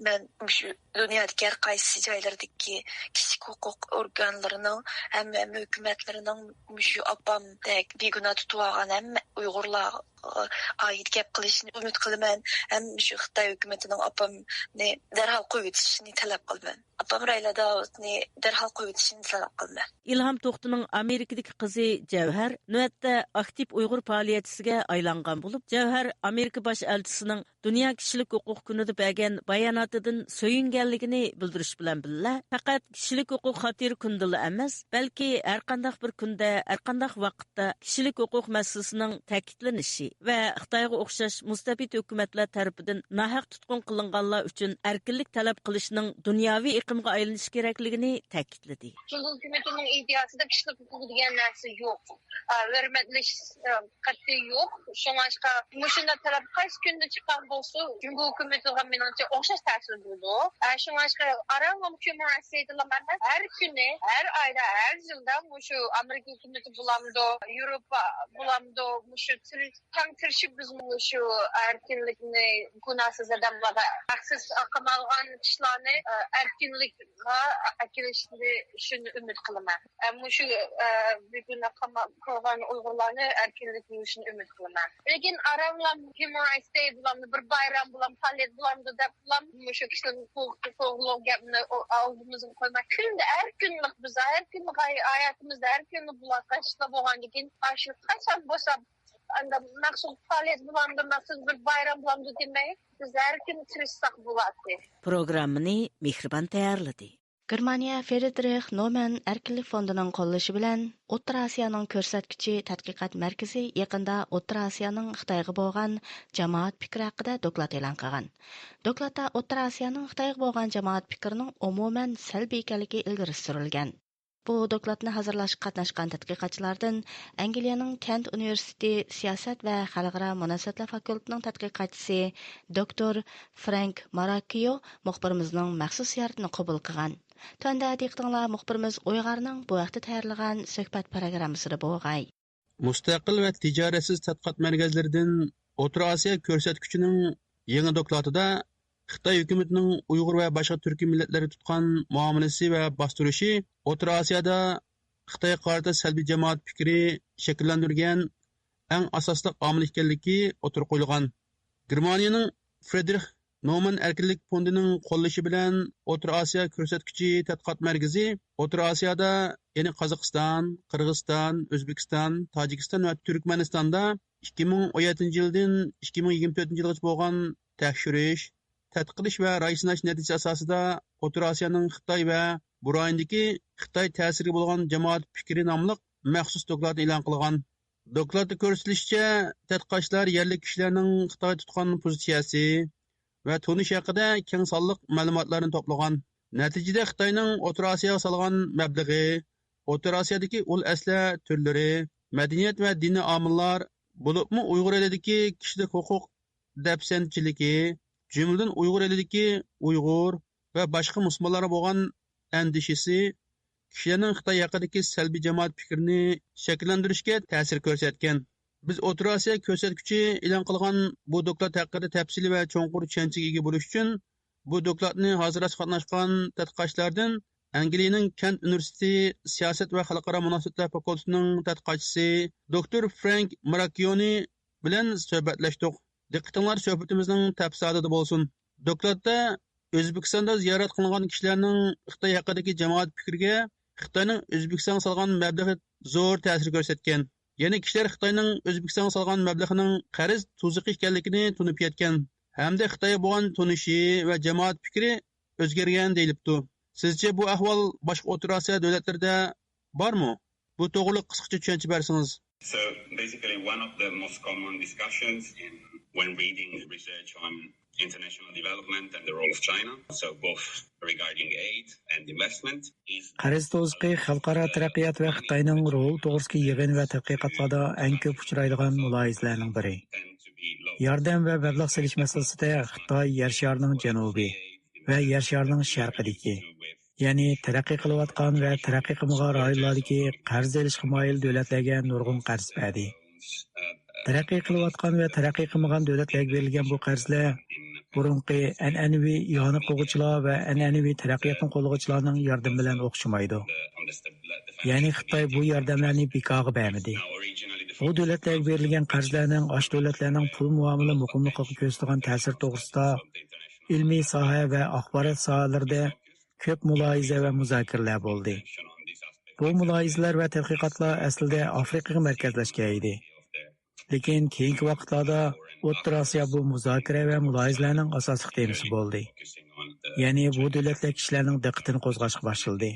مەن مۇشۇ دۇنيادىكى ھەر قايسى جايلىرىدىكى كىشىلىك ھوقۇق ئورگانلىرىنىڭ، ھەممە، ھەممە ھۆكۈمەتلىرىنىڭ مۇشۇ ئاپامدەك بىگۇناھ تۇتۇۋالغان ھەممە ئۇيغۇرلارغا ئائىت گەپ قىلىشىنى ئۈمىد قىلىمەن. ھەم مۇشۇ خىتاي ھۆكۈمىتىنىڭ ئاپامنى دەرھال قويۇۋېتىشىنى تەلەپ قىلىمەن. ئاپام رايلا داۋۇتنى دەرھال قويۇۋېتىشىنى تەلەپ قىلىمەن. ئىلھام توختىنىڭ ئامېرىكىدىكى قىزى جەۋھەر نۆۋەتتە ئاكتىپ ئۇيغۇر پائالىيەتچىسىگە ئايلانغان بولۇپ، جەۋھەر ئامېرىكا باش ئەلچىسىنىڭ دۇنيا كىشىلىك ھوقۇق كۈنىدە بەرگەن باياناتىدىن سۆيۈنگەنلىكىنى بىلدۈرۈش بىلەن بىللە، پەقەت كىشىلىك ھوقۇق خاتىرە كۈنىدىلا ئەمەس، بەلكى ھەرقانداق بىر كۈندە، ھەرقانداق ۋاقىتتا كىشىلىك ھوقۇق مەسىلىسىنىڭ تەكىتلىنىشى ۋە خىتايغا ئوخشاش مۇستەبىت ھۆكۈمەتلەر تەرىپىدىن ناھەق تۇتقۇن قىلىنغانلار ئۈچۈن ئەركىنلىك تەلەپ قىلىشنىڭ دۇنياۋى ئېقىمغا ئايلىنىشى كېرەكلىكىنى تەكىتلىدى. جۇڭگو ھۆكۈمىتىنىڭ ئىدىيەسىدە كىشىلىك ھوقۇق دېگەن نەرسە يوق. ئا، ھۆرمەتلىشىش، ئا، قەتئىي يوق. شۇڭلاشقا مۇشۇنداق تەلەپ قايسى كۈندە چىققان بولسا، جۇڭگو ھۆكۈمىتىگە مېنىڭچە ئوخشاش تەسىر بولىدۇ. ئا، شۇڭلاشقا ئاران ھۆكۈمەت رەسمىيىتىلا ئەمەس، ھەر كۈنى، ھەر ئايدا، ھەر يىلدا مۇشۇ ئامېرىكا ھۆكۈمىتى بولامدۇ، ياۋروپا بولامدۇ، مۇشۇ تىر-، تەڭ تىرىشىپ بىز مۇشۇ ئەركىنلىكنى گۇناھسىز ئادەملەرگە، ھەقسىز قامالغان كىشىلەرنى، ئا، ئەركىنلىككە ئەكېلىشنى، شۇنى ئۈمىد قىلىمەن. ئە، مۇشۇ، ئە، بۈگۈن قاماپ قالغان ئۇيغۇرلارنى ئەركىنلىك يۈرۈشىنى ئۈمىد قىلىمەن. لېكىن ئاراملا Human Rights Day بولامدۇ، بىر بايرام بولام، پائالىيەت بولامدۇ دەپ بولام. مۇشۇ كىشىلىك ھوقۇق توغرۇلۇق گەپنى ئالدىمىزغا قويماي، كۈندە ھەر كۈنلۈك بىز، ھەر كۈنلۈك ھاي-، ھاياتىمىزدا ھەر كۈنلۈك بۇلار قاشتا بولغاندىن كېيىن، ئاشۇ قاچان بولسا، ئاندا مەخسۇس پائالىيەت بولامدۇ، مەخسۇس بىر بايرام بولامدۇ دېمەي، بىز ھەر كۈن تىرىشساق بولاتتى. پروگراممىنى مېھرىبان تەييارلىدى. گېرمانىيە فرېدرىخ نومەن ئەركىنلىك فوندىنىڭ قوللىشى بىلەن ئوتتۇرا ئاسىيانىڭ كۆرسەتكۈچى تەتقىقات مەركىزى يېقىندا ئوتتۇرا ئاسىيانىڭ خىتايغا بولغان جامائەت پىكرى ھەققىدە دوكلات ئېلان قىلغان. دوكلاتتا ئوتتۇرا ئاسىيانىڭ خىتايغا بولغان جامائەت پىكرىنىڭ ئومۇمەن سەلبىي ئىكەنلىكى ئىلگىرى سۈرۈلگەن. بۇ دوكلاتنى ھازىرلاشقا قاتناشقان تەتقىقاتچىلاردىن ئەنگلىيەنىڭ كەنت ئۇنىۋېرسىتېتى سىياسەت ۋە خەلقئارا مۇناسىۋەتلەر فاكۇلتېتىنىڭ تەتقىقاتچىسى دوكتور فرانك ماراكىيو مۇخبىرىمىزنىڭ مەخسۇس زىيارىتىنى قوبۇل قىلغان. تۆۋەندە دىققىتىڭلار مۇخبىرىمىز ئويغارنىڭ بۇ ھەقتە تەييارلىغان سۆھبەت پروگراممىسىدا بولغاي. مۇستەقىل ۋە تىجارەتسىز تەتقىقات مەركەزلىرىدىن ئوتتۇرا ئاسىيا كۆرسەتكۈچىنىڭ يېڭى دوكلاتىدا خىتاي ھۆكۈمىتىنىڭ ئۇيغۇر ۋە باشقا تۈركىي مىللەتلەرگە تۇتقان مۇئامىلىسى ۋە باستۇرۇشى ئوتتۇرا ئاسىيادا خىتايغا قارىتا سەلبىي جامائەت پىكرى شەكىللەندۈرگەن ئەڭ ئاساسلىق ئامىل ئىكەنلىكى ئوتتۇرىغا قويۇلغان. گېرمانىيەنىڭ فرېدرىخ نومەن ئەركىنلىك فوندىنىڭ قوللىشى بىلەن ئوتتۇرا ئاسىيا كۆرسەتكۈچى تەتقىقات مەركىزى ئوتتۇرا ئاسىيادا، يەنى قازاقىستان، قىرغىزىستان، ئۆزبېكىستان، تاجىكىستان ۋە تۈركمەنىستاندا ئىككى مىڭ ئون يەتتىنچى يىلدىن ئىككى مىڭ يىگىرمە تۆتىنچى يىلغىچە بولغان تەكشۈرۈش، تەتقىق قىلىش ۋە راي سىناش نەتىجىسى ئاساسىدا ئوتتۇرا ئاسىيانىڭ خىتاي ۋە بۇ رايوندىكى خىتاي تەسىرىگە بولغان جامائەت پىكرى ناملىق مەخسۇس دوكلاتنى ئېلان قىلغان. دوكلاتتا كۆرسىتىلىشىچە، تەتقىقاتچىلار يەرلىك كىشىلەرنىڭ خىتايغا تۇتقان پوزىتسىيەسى ۋە تونۇشى ھەققىدە كەڭ سانلىق مەلۇماتلارنى توپلىغان. نەتىجىدە خىتاينىڭ ئوتتۇرا ئاسىياغا سالغان مەبلىغى، ئوتتۇرا ئاسىيادىكى ئۇل ئەسلىھە تۈرلىرى، مەدەنىيەت ۋە دىنىي ئامىللار، بولۇپمۇ ئۇيغۇر ئېلىدىكى كىشىلىك ھوقۇق دەپسەندىچىلىكى، جۈملىدىن ئۇيغۇر ئېلىدىكى ئۇيغۇر ۋە باشقا مۇسۇلمانلارغا بولغان ئەندىشىسى، كىشىلەرنىڭ خىتاي ھەققىدىكى سەلبىي جامائەت پىكرىنى شەكىللەندۈرۈشكە تەسىر كۆرسەتكەن. بىز ئوتتۇرا ئاسىيا كۆرسەتكۈچى ئېلان قىلغان بۇ دوكلات ھەققىدە تەپسىلىي ۋە چوڭقۇر چۈشەنچىگە ئىگە بولۇش ئۈچۈن، بۇ دوكلاتنى ھازىرلاشقا قاتناشقان تەتقىقاتچىلاردىن ئەنگلىيەنىڭ كەنت ئۇنىۋېرسىتېتى سىياسەت ۋە خەلقئارا مۇناسىۋەتلەر فاكۇلتېتىنىڭ تەتقىقاتچىسى دوكتور فرانك ماراكيونى بىلەن سۆھبەتلەشتۇق. دىققىتىڭلار سۆھبىتىمىزنىڭ تەپسىلاتىدا بولسۇن. دوكلاتتا ئۆزبېكىستاندا زىيارەت قىلىنغان كىشىلەرنىڭ خىتاي ھەققىدىكى جامائەت پىكرىگە خىتاينىڭ ئۆزبېكىستانغا سالغان مەبلىغى زور تەسىر كۆرسەتكەن. يەنى كىشىلەر خىتاينىڭ ئۆزبېكىستانغا سالغان مەبلىغىنىڭ قەرز تۇزىقى ئىكەنلىكىنى تونۇپ يەتكەن ھەمدە خىتايغا بولغان تونۇشى ۋە جامائەت پىكرى ئۆزگەرگەن دېيىلىپتۇ. سىزچە بۇ ئەھۋال باشقا ئوتتۇرا ئاسىيا دۆلەتلىرىدە بارمۇ؟ بۇ توغرىلىق قىسقىچە چۈشەنچە بەرسىڭىز. So basically, one of the most common discussions in when reading research on international development and the role of China, so both regarding aid and investment, is قەرز توزىقى خەلقئارا تەرەققىيات ۋە خىتاينىڭ رولى توغرىسىدىكى يىغىن ۋە تەتقىقاتلاردا ئەڭ كۆپ ئۇچرايدىغان مۇلاھىزىلەرنىڭ بىرى. ياردەم ۋە مەبلەغ سېلىش مەسىلىسىدە خىتاي يەر شارىنىڭ جەنۇبى ۋە يەر شارىنىڭ شەرقىدىكى، يەنى تەرەققىي قىلىۋاتقان ۋە تەرەققىي قىلمىغان رايونلاردىكى قەرز ئېلىشقا مايىل دۆلەتلەرگە نۇرغۇن قەرز بەردى. تەرەققىي قىلىۋاتقان ۋە تەرەققىي قىلمىغان دۆلەتلەرگە بېرىلگەن بۇ قەرزلەر بۇرۇنقى ئەنئەنىۋى ئىئانە قىلغۇچىلار ۋە ئەنئەنىۋى تەرەققىياتنى قوللىغۇچىلارنىڭ ياردىمى بىلەن ئوخشىمايدۇ. يەنى خىتاي بۇ ياردەملەرنى بىكارغا بەرمىدى. بۇ دۆلەتلەرگە بېرىلگەن قەرزلەرنىڭ ئاشۇ دۆلەتلەرنىڭ پۇل مۇئامىلە مۇقىملىقىغا كۆرسىتىدىغان تەسىرى توغرىسىدا ئىلمىي ساھە ۋە ئاخبارات ساھەلىرىدە كۆپ مۇلاھىزە ۋە مۇزاكىرىلەر بولدى. بۇ مۇلاھىزىلەر ۋە تەتقىقاتلار ئەسلىدە ئافرىقىغا مەركەزلەشكەن ئىدى. لېكىن كېيىنكى ۋاقىتلاردا ئوتتۇرا ئاسىيا بۇ مۇزاكىرە ۋە مۇلاھىزىلەرنىڭ ئاساسلىق تېمىسى بولدى. يەنى بۇ دۆلەتلەر كىشىلەرنىڭ دىققىتىنى قوزغاشقا باشلىدى.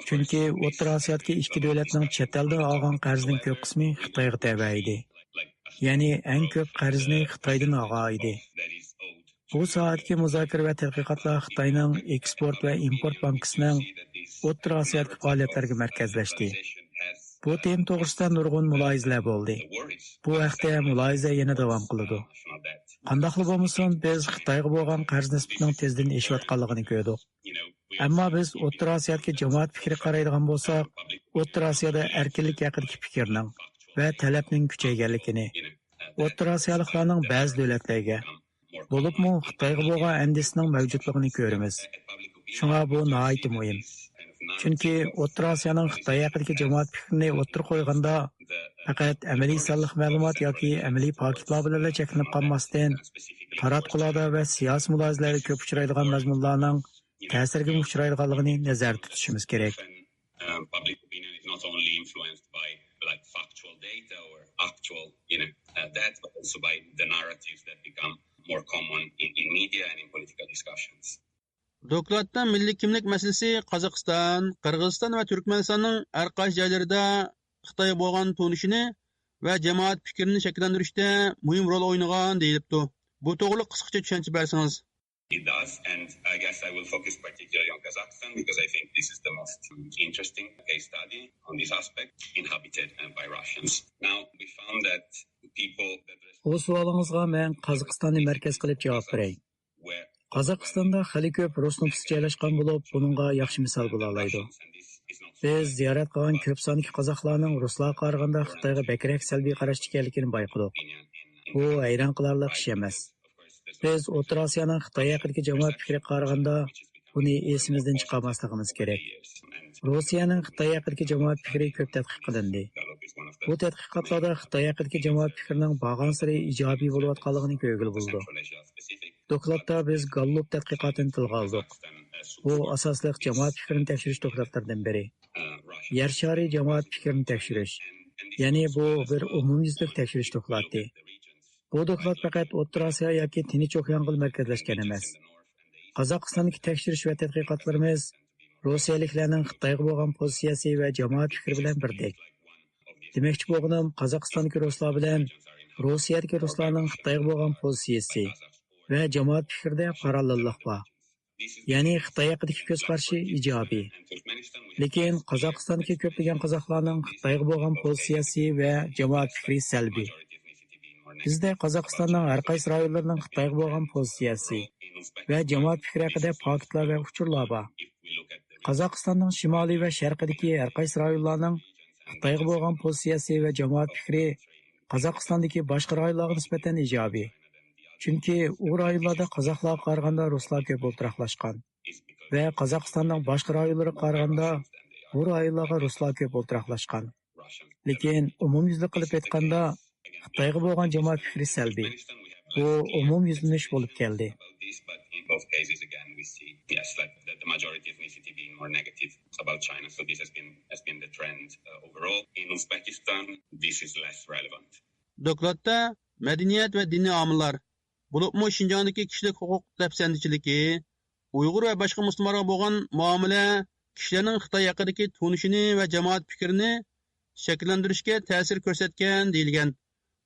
چۈنكى ئوتتۇرا ئاسىيادىكى ئىككى دۆلەتنىڭ چەت ئەلدىن ئالغان قەرزىنىڭ كۆپ قىسمى خىتايغا تەۋە ئىدى. يەنى ئەڭ كۆپ قەرزنى خىتايدىن ئالغان ئىدى. بۇ ساھەدىكى مۇزاكىرە ۋە تەتقىقاتلار خىتاينىڭ ئېكسپورت ۋە ئىمپورت بانكىسىنىڭ ئوتتۇرا ئاسىيادىكى پائالىيەتلەرگە مەركەزلەشتى. بۇ تېما توغرىسىدا نۇرغۇن مۇلاھىزىلەر بولدى. بۇ ھەقتە مۇلاھىزە يەنە داۋام قىلىدۇ. قانداقلا بولمىسۇن، بىز خىتايغا بولغان قەرز نىسبىتىنىڭ تېزدىن ئېشىۋاتقانلىقىنى كۆردۇق. ئەمما بىز ئوتتۇرا ئاسىيادىكى جامائەت پىكرىگە قارايدىغان بولساق، ئوتتۇرا ئاسىيادا ئەركىنلىك ھەققىدىكى پىكىرنىڭ ۋە تەلەپنىڭ كۈچەيگەنلىكىنى، ئوتتۇرا ئاسىيالىقلارنىڭ بەزى دۆلەتلەرگە، بولۇپمۇ خىتايغا بولغان ئەندىشىسىنىڭ مەۋجۇتلۇقىنى كۆرىمىز. شۇڭا بۇ ناھايىتى مۇھىم. چۈنكى ئوتتۇرا ئاسىيانىڭ خىتاي ھەققىدىكى جامائەت پىكرىنى ئوتتۇرىغا قويغاندا، پەقەت ئەمەلىي سانلىق مەلۇمات ياكى ئەمەلىي پاكىتلار بىلەنلا چەكلىنىپ قالماستىن، تاراتقۇلاردا ۋە سىياسىي مۇلاھىزىلەردە كۆپ ئۇچرايدىغان مەزمۇنلارنىڭ تەسىرگە ئۇچرايدىغانلىقىنى نەزەردە تۇتۇشىمىز كېرەك. Um, public opinion is not only influenced by, like, factual data or actual, you know, uh, that, but also by the narratives that become more common in, in media and in political discussions. دوكلاتتا مىللىي كىملىك مەسىلىسى قازاقىستان، قىرغىزىستان ۋە تۈركمەنىستاننىڭ ھەر قايسى جايلىرىدا خىتايغا بولغان تونۇشىنى ۋە جامائەت پىكرىنى شەكىللەندۈرۈشتە مۇھىم رول ئوينىغان دېيىلىپتۇ. بۇ توغرىلىق قىسقىچە چۈشەنچە بەرسىڭىز. It does, and I guess I will focus particularly on Kazakhstan because I think this is the most interesting case study on this aspect, inhabited uh, by Russians. Now, we found that people that بۇ سوئالىڭىزغا مەن قازاقىستاننى مەركەز قىلىپ جاۋاب بېرەي. Were قازاقىستاندا خېلى كۆپ رۇس نوپۇسى جايلاشقان بولۇپ، بۇنىڭغا ياخشى مىسال بولالايدۇ. بىز زىيارەت قىلغان كۆپ ساندىكى قازاقلارنىڭ رۇسلارغا قارىغاندا خىتايغا بەكرەك سەلبىي قاراشتا ئىكەنلىكىنى بايقىدۇق. بۇ ھەيران قىلارلىق ئىش ئەمەس. بىز ئوتتۇرا ئاسىيانىڭ خىتاي ھەققىدىكى جامائەت پىكرىگە قارىغاندا، بۇنى ئېسىمىزدىن چىقارماسلىقىمىز كېرەك. روسىيەنىڭ خىتاي ھەققىدىكى جامائەت پىكرى كۆپ تەتقىق قىلىندى. بۇ تەتقىقاتلاردا خىتاي ھەققىدىكى جامائەت پىكرىنىڭ بارغانسېرى ئىجابىي بولۇۋاتقانلىقىنى كۆرگىلى بولىدۇ. دوكلاتتا بىز گاللوپ تەتقىقاتىنى تىلغا ئالدۇق. بۇ ئاساسلىق جامائەت پىكرىنى تەكشۈرۈش دوكلاتلىرىدىن بىرى. يەر شارى جامائەت پىكرىنى تەكشۈرۈش. يەنى بۇ بىر ئومۇميۈزلۈك تەكشۈرۈش دوكلاتى. بۇ دوكلات پەقەت ئوتتۇرا ئاسىيا ياكى تىنچ ئوكيانغىلا مەركەزلەشكەن ئەمەس. قازاقىستاندىكى تەكشۈرۈش ۋە تەتقىقاتلىرىمىز روسىيەلىكلەرنىڭ خىتايغا بولغان پوزىتسىيەسى ۋە جامائەت پىكرى بىلەن بىردەك. دېمەكچى بولغىنىم، قازاقىستاندىكى رۇسلار بىلەن روسىيەدىكى رۇسلارنىڭ خىتايغا بولغان پوزىتسىيەسى ۋە جامائەت پىكرىدە پاراللېللىق بار. يەنى خىتاي ھەققىدىكى كۆز قارىشى ئىجابىي. لېكىن قازاقىستاندىكى كۆپلىگەن قازاقلارنىڭ خىتايغا بولغان پوزىتسىيەسى ۋە جامائەت پىكرى سەلبىي. بىزدە قازاقىستاننىڭ ھەر قايسى رايونلىرىنىڭ خىتايغا بولغان پوزىتسىيەسى ۋە جامائەت پىكرى ھەققىدە پاكىتلار ۋە ئۇچۇرلار بار. قازاقىستاننىڭ شىمالىي ۋە شەرقىدىكى ھەر قايسى رايونلارنىڭ خىتايغا بولغان پوزىتسىيەسى ۋە جامائەت پىكرى قازاقىستاندىكى باشقا رايونلارغا نىسبەتەن ئىجابىي. چۈنكى ئۇ رايونلاردا قازاقلارغا قارىغاندا رۇسلار كۆپ ئولتۇراقلاشقان ۋە قازاقىستاننىڭ باشقا رايونلىرىغا قارىغاندا بۇ رايونلارغا رۇسلار كۆپ ئولتۇراقلاشقان. لېكىن ئومۇميۈزلۈك قىلىپ ئېيتقاندا، خىتايغا بولغان جامائەت پىكرى سەلبىي. بۇ ئومۇميۈزلىنىش بولۇپ كەلدى. About this, but in both cases, again, we see, yes, like the, the majority ethnicity being more negative about China. So this has been has been the trend uh, overall. In Uzbekistan, this is less relevant. دوكلاتتا مەدەنىيەت ۋە دىنىي ئامىللار، بولۇپمۇ شىنجاڭدىكى كىشىلىك ھوقۇق دەپسەندىچىلىكى، ئۇيغۇر ۋە باشقا مۇسۇلمانلارغا بولغان مۇئامىلە، كىشىلەرنىڭ خىتاي ھەققىدىكى تونۇشىنى ۋە جامائەت پىكرىنى شەكىللەندۈرۈشكە تەسىر كۆرسەتكەن دېيىلگەن.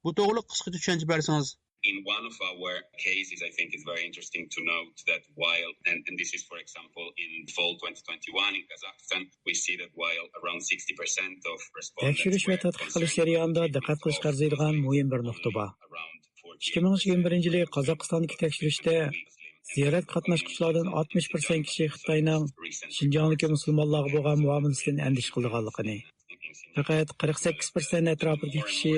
بۇ توغرىلىق قىسقىچە چۈشەنچە بەرسىڭىز. In one of our cases, I think it's very interesting to note that while, and, and this is, for example, in fall twenty twenty-one in Kazakhstan, we see that while around sixty percent of respondents تەكشۈرۈش ۋە were تەتقىق قىلىش concerned جەريانىدا about دىققەت قىلىشقا ئەرزىيدىغان مۇھىم بىر نۇقتا بار. ئىككى مىڭ يىگىرمە بىرىنچى يىلى قازاقىستاندىكى تەكشۈرۈشتە زىيارەت قاتناشقۇچىلاردىن ئاتمىش پىرسەنت كىشى خىتاينىڭ شىنجاڭدىكى مۇسۇلمانلارغا بولغان مۇئامىلىسىدىن ئەندىشە قىلىدىغانلىقىنى، پەقەت قىرىق سەككىز پىرسەنت ئەتراپىدىكى كىشى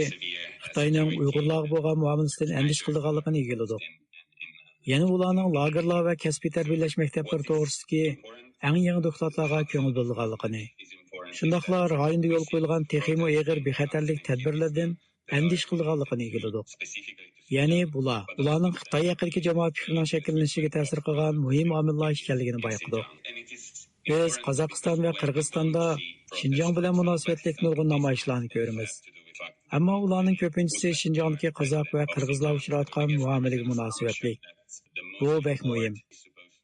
خىتاينىڭ ئۇيغۇرلارغا بولغان مۇئامىلىسىدىن ئەندىشە قىلىدىغانلىقىنى ئىگىلىدۇق. يەنە ئۇلارنىڭ لاگېرلار ۋە كەسپىي تەربىيەلەش مەكتەپلىرى توغرىسىدىكى ئەڭ يېڭى دوكلاتلارغا كۆڭۈل بۆلىدىغانلىقىنى، شۇنداقلا رايوندا يولغا قويۇلغان تېخىمۇ ئېغىر بىخەتەرلىك تەدبىرلىرىدىن ئەندىشە قىلىدىغانلىقىنى ئىگىلىدۇق. يەنى بۇلار، بۇلارنىڭ خىتاي ھەققىدىكى جامائەت پىكرىنىڭ شەكىللىنىشىگە تەسىر قىلغان مۇھىم ئامىللار ئىكەنلىكىنى بايقىدۇق. بىز قازاقىستان ۋە قىرغىزىستاندا شىنجاڭ بىلەن مۇناسىۋەتلىك نۇرغۇن نامايىشلارنى كۆرىمىز. ئەمما ئۇلارنىڭ كۆپىنچىسى شىنجاڭدىكى قازاق ۋە قىرغىزلار ئۇچراۋاتقان مۇئامىلىگە مۇناسىۋەتلىك. بۇ بەك مۇھىم.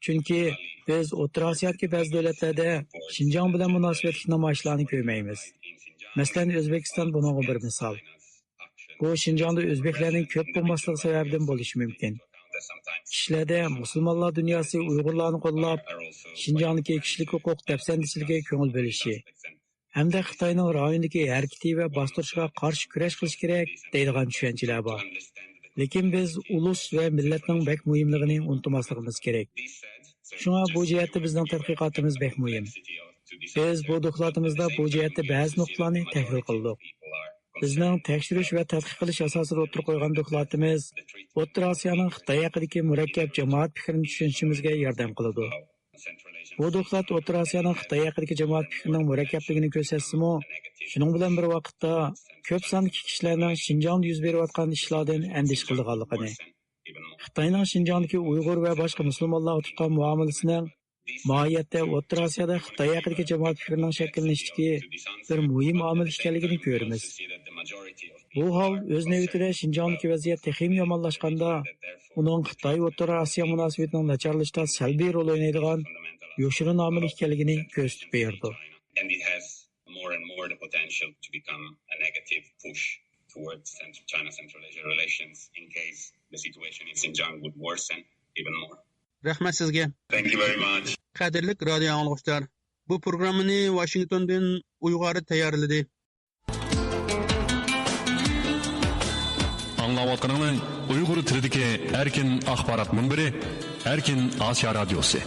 چۈنكى بىز ئوتتۇرا ئاسىيادىكى بەزى دۆلەتلەردە شىنجاڭ بىلەن مۇناسىۋەتلىك نامايىشلارنى كۆرمەيمىز. مەسىلەن، ئۆزبېكىستان بۇنىڭغا بىر مىسال. بۇ شىنجاڭدا ئۆزبېكلەرنىڭ كۆپ بولماسلىقى سەۋەبىدىن بولۇشى مۇمكىن. كىشىلەردە مۇسۇلمانلار دۇنياسى ئۇيغۇرلارنى قوللاپ، شىنجاڭدىكى كىشىلىك ھوقۇق دەپسەندىچىلىكىگە كۆڭۈل بۆلۈشى ھەمدە خىتاينىڭ رايوندىكى ھەرىكىتى ۋە باستۇرۇشىغا قارشى كۈرەش قىلىش كېرەك دەيدىغان چۈشەنچىلەر بار. لېكىن بىز ئۇلۇس ۋە مىللەتنىڭ بەك مۇھىملىقىنى ئۇنتۇماسلىقىمىز كېرەك. شۇڭا بۇ جەھەتتە بىزنىڭ تەتقىقاتىمىز بەك مۇھىم. بىز بۇ دوكلاتىمىزدا بۇ جەھەتتە بەزى نۇقتىلارنى تەھلىل قىلدۇق. بىزنىڭ تەكشۈرۈش ۋە تەتقىق قىلىش ئاساسىدا ئوتتۇرىغا قويغان دوكلاتىمىز ئوتتۇرا ئاسىيانىڭ خىتاي ھەققىدىكى مۇرەككەپ جامائەت پىكرىنى چۈشىنىشىمىزگە ياردەم قىلىدۇ. بۇ دوكلات ئوتتۇرا ئاسىيانىڭ خىتاي ھەققىدىكى جامائەت پىكرىنىڭ مۇرەككەپلىكىنى كۆرسەتسىمۇ، شۇنىڭ بىلەن بىر ۋاقىتتا، كۆپ ساندىكى كىشىلەرنىڭ شىنجاڭدا يۈز بېرىۋاتقان ئىشلاردىن ئەندىشە قىلىدىغانلىقىنى، خىتاينىڭ شىنجاڭدىكى ئۇيغۇر ۋە باشقا مۇسۇلمانلارغا تۇتقان مۇئامىلىسىنىڭ ماھىيەتتە ئوتتۇرا ئاسىيادا خىتاي ھەققىدىكى جامائەت پىكرىنىڭ شەكىللىنىشىدىكى بىر مۇھىم ئامىل ئىكەنلىكىنى كۆرىمىز. بۇ ھال ئۆز نۆۋىتىدە شىنجاڭدىكى ۋەزىيەت تېخىمۇ يامانلاشقاندا، ئۇنىڭ خىتاي ئوتتۇرا ئاسىيا مۇناسىۋىتىنىڭ ناچارلىشىشتا سەلبىي رول ئوينايدىغان يوشۇرۇن ئامىل ئىكەنلىكىنى كۆرسىتىپ بېرىدۇ. And it has more and more the potential to become a negative push towards Cent- China-Central Asia relations in case the situation in Xinjiang would worsen even more. رەھمەت سىزگە. Thank you very much. قەدىرلىك رادىيو ئاڭلىغۇچىلار، بۇ پروگراممىنى ۋاشىنگتوندىن ئۇيغۇر تەييارلىدى. ئاڭلاۋاتقىنىڭلار ئۇيغۇر تىلىدىكى ئەركىن ئاخبارات مۇنبىرى، ئەركىن ئاسىيا رادىيوسى.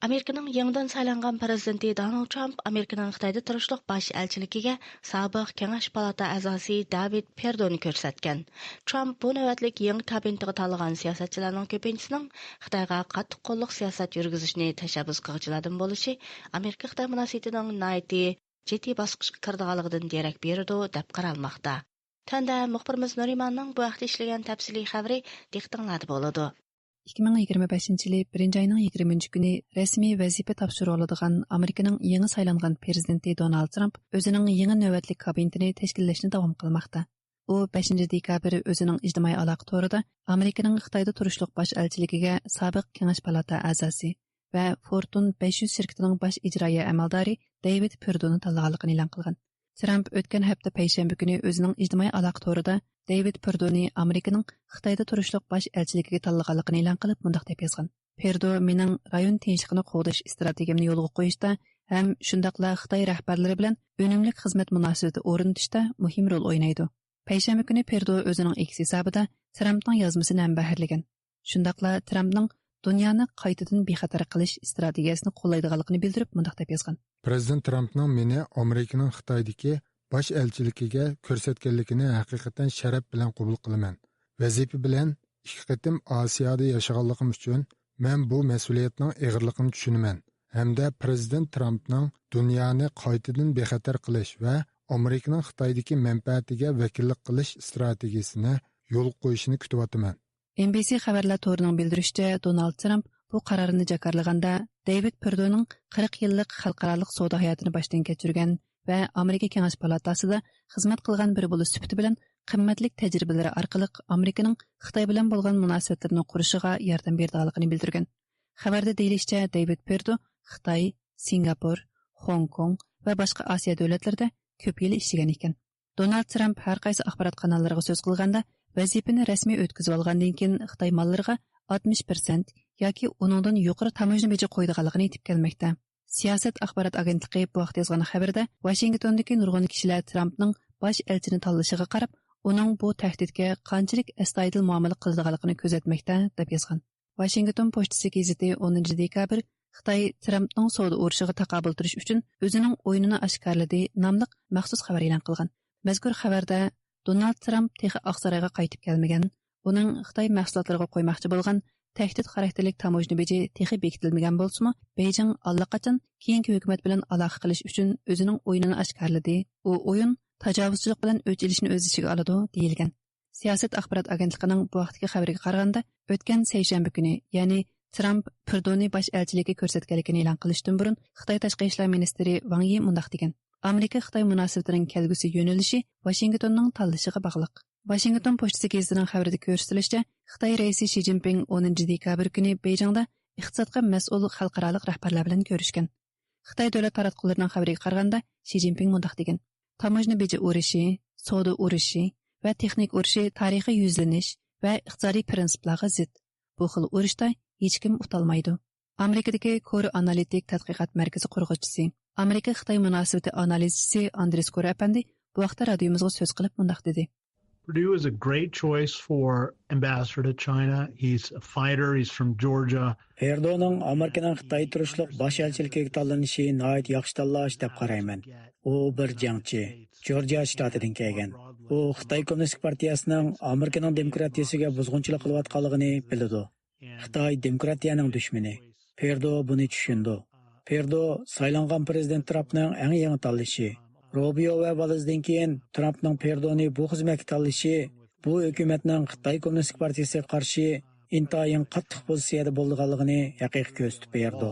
ئامېرىكىنىڭ يېڭىدىن سايلانغان پىرېزىدېنتى دونالد ترامپ ئامېرىكىنىڭ خىتايدا تۇرۇشلۇق باش ئەلچىلىكىگە سابىق كېڭەش پالاتا ئەزاسى داۋىد پېردونى كۆرسەتكەن. ترامپ بۇ نۆۋەتلىك يېڭى كابىنېتىغا تاللىغان سىياسەتچىلەرنىڭ كۆپىنچىسىنىڭ خىتايغا قاتتىق قوللۇق سىياسەت يۈرگۈزۈشنى تەشەببۇس قىلغۇچىلاردىن بولۇشى ئامېرىكا-خىتاي مۇناسىۋىتىنىڭ ناھايىتى جىددىي باسقۇچقا كىرىدىغانلىقىدىن دېرەك بېرىدۇ، دەپ قارالماقتا. تۆۋەندە مۇخبىرىمىز نۇرىماننىڭ بۇ ھەقتە ئىشلىگەن تەپسىلىي خەۋىرى دىققىتىڭلاردا بولىدۇ. ئىككى مىڭ يىگىرمە بەشىنچى يىلى بىرىنچى ئاينىڭ يىگىرمىنچى كۈنى رەسمىي ۋەزىپە تاپشۇرۇۋالىدىغان ئامېرىكىنىڭ يېڭى سايلانغان پىرېزىدېنتى دونالد ترامپ ئۆزىنىڭ يېڭى نۆۋەتلىك كابىنېتىنى تەشكىللەشنى داۋام قىلماقتا. ئۇ بەشىنچى دېكابىر ئۆزىنىڭ ئىجتىمائىي ئالاقە تورىدا ئامېرىكىنىڭ خىتايدا تۇرۇشلۇق باش ئەلچىلىكىگە سابىق كېڭەش پالاتا ئەزاسى ۋە فورتون بەش يۈز شىركىتىنىڭ باش ئىجرائىيە ئەمەلدارى دېۋىد پېردونى تاللىغانلىقىنى ئېلان قىلغان. ترامپ ئۆتكەن ھەپتە پەيشەنبە كۈنى ئۆزىنىڭ ئىجتىمائىي ئالاقە تورىدا دېۋىد پېردونى ئامېرىكىنىڭ خىتايدا تۇرۇشلۇق باش ئەلچىلىكىگە تاللىغانلىقىنى ئېلان قىلىپ، مۇنداق دەپ يازغان: پېردو مېنىڭ رايون تىنچلىقىنى قوغداش ئىستراتېگىيەمنى يولغا قويۇشتا ھەم شۇنداقلا خىتاي رەھبەرلىرى بىلەن ئۈنۈملۈك خىزمەت مۇناسىۋىتى ئورنىتىشتا مۇھىم رول ئوينايدۇ. پەيشەنبە كۈنى پېردو ئۆزىنىڭ ئېكس ھېسابىدا ترامپنىڭ يازمىسىنى ھەمبەھىرلىگەن. شۇنداقلا ترامپنىڭ دۇنيانى قايتىدىن بىخەتەر قىلىش ئىستراتېگىيەسىنى قوللايدىغانلىقىنى بىلدۈرۈپ، مۇنداق دەپ يازغان: پىرېزىدېنت ترامپنىڭ مېنى ئامېرىكىنىڭ خىتايدىكى باش ئەلچىلىكىگە كۆرسەتكەنلىكىنى ھەقىقەتەن شەرەپ بىلەن قوبۇل قىلىمەن. ۋەزىپە بىلەن ئىككى قېتىم ئاسىيادا ياشىغانلىقىم ئۈچۈن مەن بۇ مەسئۇلىيەتنىڭ ئېغىرلىقىنى چۈشىنىمەن ھەمدە پىرېزىدېنت ترامپنىڭ دۇنيانى قايتىدىن بىخەتەر قىلىش ۋە ئامېرىكىنىڭ خىتايدىكى مەنپەئەتىگە ۋەكىللىك قىلىش ئىستراتېگىيىسىنى يولغا قويۇشىنى كۈتۈۋاتىمەن. ئېن بى سى خەۋەرلەر تورىنىڭ بىلدۈرۈشىچە، دونالد ترامپ بۇ قارارنى جاكارلىغاندا، دېۋىد پېردونىڭ قىرىق يىللىق خەلقئارالىق سودا ھاياتىنى باشتىن كەچۈرگەن ۋە ئامېرىكا كېڭەش پالاتاسىدا خىزمەت قىلغان بىرى بولۇش سۈپىتى بىلەن قىممەتلىك تەجرىبىلىرى ئارقىلىق ئامېرىكىنىڭ خىتاي بىلەن بولغان مۇناسىۋەتلىرىنى قۇرۇشىغا ياردەم بېرىدىغانلىقىنى بىلدۈرگەن. خەۋەردە دېيىلىشىچە، دېۋىد پېردو خىتاي، سىنگاپور، خوڭكوڭ ۋە باشقا ئاسىيا دۆلەتلىرىدە كۆپ يىل ئىشلىگەن ئىكەن. دونالد ترامپ ھەر قايسى ئاخبارات قاناللىرىغا سۆز قىلغاندا، ۋەزىپىنى رەسمىي ئۆتكۈزۈۋالغاندىن كېيىن خىتاي ماللىرىغا ئاتمىش پىرسەنت ياكى ئۇنىڭدىن يۇقىرى تاموژنا بېجى قويىدىغانلىقىنى ئېيتىپ كەلمەكتە. سىياسەت ئاخبارات ئاگېنتلىقى بۇ ھەقتە يازغان خەۋىرىدە، ۋاشىنگتوندىكى نۇرغۇن كىشىلەر ترامپنىڭ باش ئەلچىنى تاللىشىغا قاراپ، ئۇنىڭ بۇ تەھدىتكە قانچىلىك ئەستايىدىل مۇئامىلە قىلىدىغانلىقىنى كۆزەتمەكتە، دەپ يازغان. ۋاشىنگتون پوچتىسى گېزىتى ئونىنچى دېكابىر خىتاي ترامپنىڭ سودا ئۇرۇشىغا تاقابىل تۇرۇش ئۈچۈن ئۆزىنىڭ ئويۇنىنى ئاشكارىلىدى ناملىق مەخسۇس خەۋەر ئېلان قىلغان. مەزكۇر خەۋەردە، دونالد ترامپ تېخى ئاقسارايغا قايتىپ كەلمىگەن، ئۇنىڭ خىتاي مەھسۇلاتلىرىغا قويماقچى بولغان تەھدىت خاراكتېرلىك تاموژنا بېجى تېخى بېكىتىلمىگەن بولسىمۇ، بېيجىڭ ئاللىقاچان كېيىنكى ھۆكۈمەت بىلەن ئالاقە قىلىش ئۈچۈن ئۆزىنىڭ ئويۇنىنى ئاشكارىلىدى. ئۇ ئويۇن تاجاۋۇزچىلىق بىلەن ئۆچ ئېلىشنى ئۆز ئىچىگە ئالىدۇ، دېيىلگەن. سىياسەت ئاخبارات ئاگېنتلىقىنىڭ بۇ ھەقتىكى خەۋىرىگە قارىغاندا، ئۆتكەن سەيشەنبە كۈنى، يەنى ترامپ پېردونى باش ئەلچىلىككە كۆرسەتكەنلىكىنى ئېلان قىلىشتىن بۇرۇن، خىتاي تاشقى ئىشلار مىنىستىرى ۋاڭ يى مۇنداق دېگەن: ئامېرىكا-خىتاي مۇناسىۋىتىنىڭ كەلگۈسى يۆنىلىشى ۋاشىنگتوننىڭ تاللىشىغا باغلىق. ۋاشىنگتون پوچتىسى گېزىتىنىڭ خەۋىرىدە كۆرسىتىلىشىچە، خىتاي رەئىسى شى جىنپىڭ ئونىنچى دېكابىر كۈنى بېيجىڭدا ئىقتىسادقا مەسئۇل خەلقئارالىق رەھبەرلەر بىلەن كۆرۈشكەن. خىتاي دۆلەت تاراتقۇلىرىنىڭ خەۋىرىگە قارىغاندا، شى جىنپىڭ مۇنداق دېگەن: تاموژنا بېجى ئۇرۇشى، سودا ئۇرۇشى ۋە تېخنىكا ئۇرۇشى تارىخىي يۈزلىنىش ۋە ئىقتىسادىي پىرىنسىپلارغا زىت. بۇ خىل ئۇرۇشتا ھېچكىم ئۇتالمايدۇ. ئامېرىكىدىكى كورا ئانالىتىك تەتقىقات مەركىزى قۇرغۇچىسى، ئامېرىكا خىتاي مۇناسىۋىتى ئانالىزچىسى ئاندرېس كورا ئەپەندى بۇ ھەقتە رادىيومىزغا سۆز قىلىپ مۇنداق دېدى. Perdue is a great choice for ambassador to China. He's a fighter. He's from Georgia. پېردونىڭ ئامېرىكىنىڭ خىتاي تۇرۇشلۇق باش ئەلچىلىكىگە تاللىنىشى ناھايىتى ياخشى تاللاش دەپ قارايمەن. ئۇ بىر جەڭچى، جورجىيا شتاتىدىن كەلگەن. ئۇ خىتاي كوممۇنىستىك پارتىيەسىنىڭ ئامېرىكىنىڭ دېموكراتىيەسىگە بۇزغۇنچىلىق قىلىۋاتقانلىقىنى بىلىدۇ. خىتاي دېموكراتىيەنىڭ دۈشمىنى. پېردو بۇنى چۈشىنىدۇ. پېردو سايلانغان پىرېزىدېنت ترامپنىڭ ئەڭ يېڭى تاللىشى. روبىيو ۋە ۋالېزدىن كېيىن ترامپنىڭ پېردونى بۇ خىزمەتكە تاللىشى بۇ ھۆكۈمەتنىڭ خىتاي كوممۇنىستىك پارتىيىسىگە قارشى ئىنتايىن قاتتىق پوزىتسىيەدە بولىدىغانلىقىنى ھەقىقىي كۆرسىتىپ بېرىدۇ.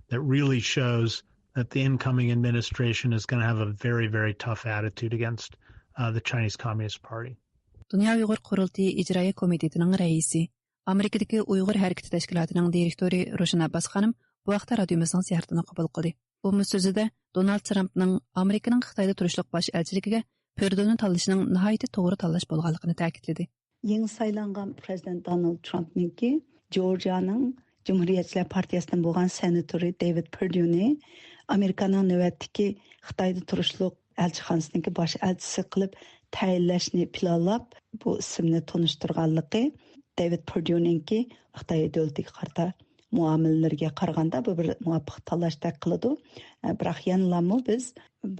That really shows that the incoming administration is going to have a very, very tough attitude against uh, the Chinese Communist Party. دۇنيا ئۇيغۇر قۇرۇلتىيى ئىجرائىيە كومىتېتىنىڭ رەئىسى، ئامېرىكىدىكى ئۇيغۇر ھەرىكىتى تەشكىلاتىنىڭ دىرېكتورى روشەن ئابباس خانىم بۇ ھەقتە رادىيومىزنىڭ زىيارىتىنى قوبۇل قىلدى. ئۇمۇ سۆزىدە دونالد ترامپنىڭ ئامېرىكىنىڭ خىتايدا تۇرۇشلۇق باش ئەلچىلىكىگە پېردونى تاللىشىنىڭ ناھايىتى توغرا تاللاش بولغانلىقىنى تەكىتلىدى. يېڭى سايلانغان پىرېزىدېنت دونالد ترامپنىڭكى جورجىيانىڭ جۇمھۇرىيەتچىلەر پارتىيەسىدىن بولغان سېناتورى دېۋىد پېرديۇنى ئامېرىكانىڭ نۆۋەتتىكى خىتايدا تۇرۇشلۇق ئەلچىخانىسىنىڭكى باش ئەلچىسى قىلىپ تەيىنلەشنى پىلانلاپ، بۇ ئىسىمنى تونۇشتۇرغانلىقى دېۋىد پېرديۇنىڭكى خىتاي دۆلىتىگە قارىتا مۇئامىلىلىرىگە قارىغاندا بۇ بىر مۇۋاپىق تاللاشتەك قىلىدۇ. ئە، بىراق يەنىلامۇ بىز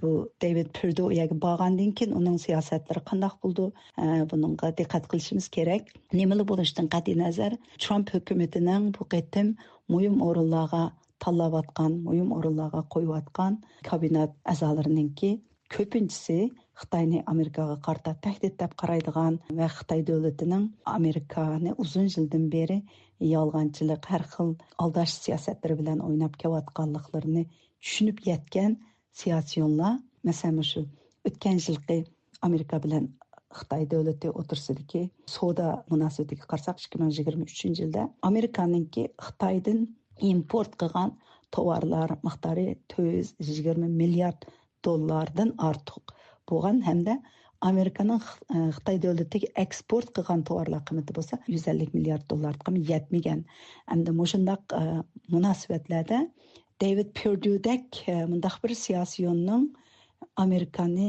بۇ دېۋىد پېرديۇ ئۇ يەرگە بارغاندىن كېيىن ئۇنىڭ سىياسەتلىرى قانداق بولىدۇ؟ ئە، بۇنىڭغا دىققەت قىلىشىمىز كېرەك. نېمىلا بولۇشىدىن قەتئىينەزەر، ترامپ ھۆكۈمىتىنىڭ بۇ قېتىم مۇھىم ئورۇنلارغا تاللاۋاتقان، مۇھىم ئورۇنلارغا قويۇۋاتقان كابىنېت ئەزالىرىنىڭكى كۆپىنچىسى خىتاينى ئامېرىكاغا قارىتا تەھدىت دەپ قارايدىغان ۋە خىتاي دۆلىتىنىڭ ئامېرىكانى ئۇزۇن يىلدىن بېرى يالغانچىلىق، ھەر خىل ئالداش سىياسەتلىرى بىلەن ئويناپ كېلىۋاتقانلىقلىرىنى چۈشىنىپ يەتكەن سىياسىيونلار، مەسىلەن، مۇشۇ ئۆتكەن يىلقى ئامېرىكا بىلەن خىتاي دۆلىتى ئوتتۇرىسىدىكى سودا مۇناسىۋىتىگە قارىساق، ئىككى مىڭ يىگىرمە ئۈچىنچى يىلدا ئامېرىكانىڭكى خىتايدىن ئىمپورت قىلغان توۋارلار مىقدارى تۆت يۈز يىگىرمە مىليارد دوللاردىن ئارتۇق بولغان ھەمدە ئامېرىكانىڭ خ-، خىتاي دۆلىتىگە ئېكسپورت قىلغان توۋارلار قىممىتى بولسا يۈز ئەللىك مىليارد دوللاردىن يەتمىگەن. ئەمدى مۇشۇنداق، ئە، مۇناسىۋەتلەردە دېۋىد پېرديۇدەك، ئە، مۇنداق بىر سىياسىيوننىڭ ئامېرىكانى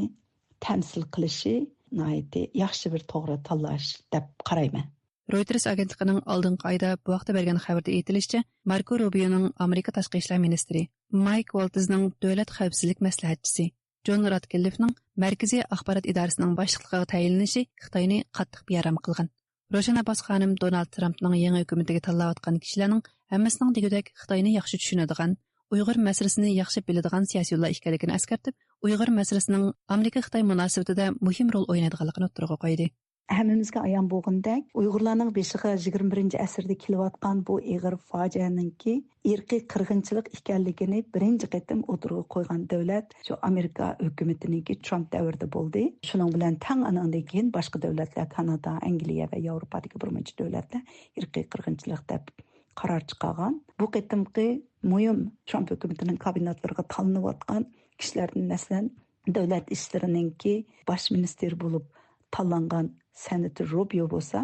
تەمسىل قىلىشى ناھايىتى ياخشى بىر توغرا تاللاش دەپ قارايمەن. رويتېرس ئاگېنتلىقىنىڭ ئالدىنقى ئايدا بۇ ھەقتە بەرگەن خەۋىرىدە ئېيتىلىشىچە، ماركو روبىيونىڭ ئامېرىكا تاشقى ئىشلار مىنىستىرى، مايك ۋالتزنىڭ دۆلەت خەۋپسىزلىك مەسلىھەتچىسى، جون راتكىللىفنىڭ مەركىزىي ئاخبارات ئىدارىسىنىڭ باشلىقلىقىغا تەيىنلىنىشى خىتاينى قاتتىق بىئارام قىلغان. روشەن ئابباس خانىم دونالد ترامپنىڭ يېڭى ھۆكۈمىتىگە تاللاۋاتقان كىشىلەرنىڭ ھەممىسىنىڭ دېگۈدەك خىتاينى ياخشى چۈشىنىدىغان، ئۇيغۇر مەسىلىسىنى ياخشى بىلىدىغان سىياسىيونلار ئىكەنلىكىنى ئەسكەرتىپ، ئۇيغۇر مەسىلىسىنىڭ ئامېرىكا-خىتاي مۇناسىۋىتىدە مۇھىم رول ئوينايدىغانلىقىنى ئوتتۇرىغا قويدى. ھەممىمىزگە ئايان بولغىنىدەك، ئۇيغۇرلارنىڭ بېشىغا يىگىرمە بىرىنچى ئەسىردە كېلىۋاتقان بۇ ئېغىر فاجىئەنىڭكى ئىرقىي قىرغىنچىلىق ئىكەنلىكىنى بىرىنچى قېتىم ئوتتۇرىغا قويغان دۆلەت شۇ ئامېرىكا ھۆكۈمىتىنىڭكى ترامپ دەۋرىدە بولدى. شۇنىڭ بىلەن تەڭ ئانىڭدىن كېيىن باشقا دۆلەتلەر، كانادا، ئەنگلىيە ۋە ياۋروپادىكى بىر مۇنچە دۆلەتلەر ئىرقىي قىرغىنچىلىق دەپ قارار چىقارغان. بۇ قېتىمقى مۇھىم ترامپ ھۆكۈمىتىنىڭ كابىنېتلىرىغا تاللىنىۋاتقان كىشىلەردىن، مەسىلەن، دۆلەت ئىشلىرىنىڭكى باش مىنىستىرى بولۇپ تاللانغان سېناتور روبىيو بولسا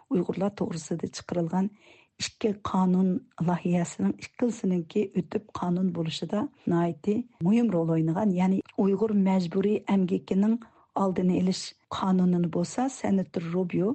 ئۇيغۇرلار توغرىسىدا چىقىرىلغان ئىككى قانۇن لايىھەسىنىڭ ئىككىلىسىنىڭكى ئۆتۈپ قانۇن بولۇشىدا ناھايىتى مۇھىم رول ئوينىغان، يەنى ئۇيغۇر مەجبۇرىي ئەمگىكىنىڭ ئالدىنى ئېلىش قانۇنىنى بولسا سېناتور روبىيو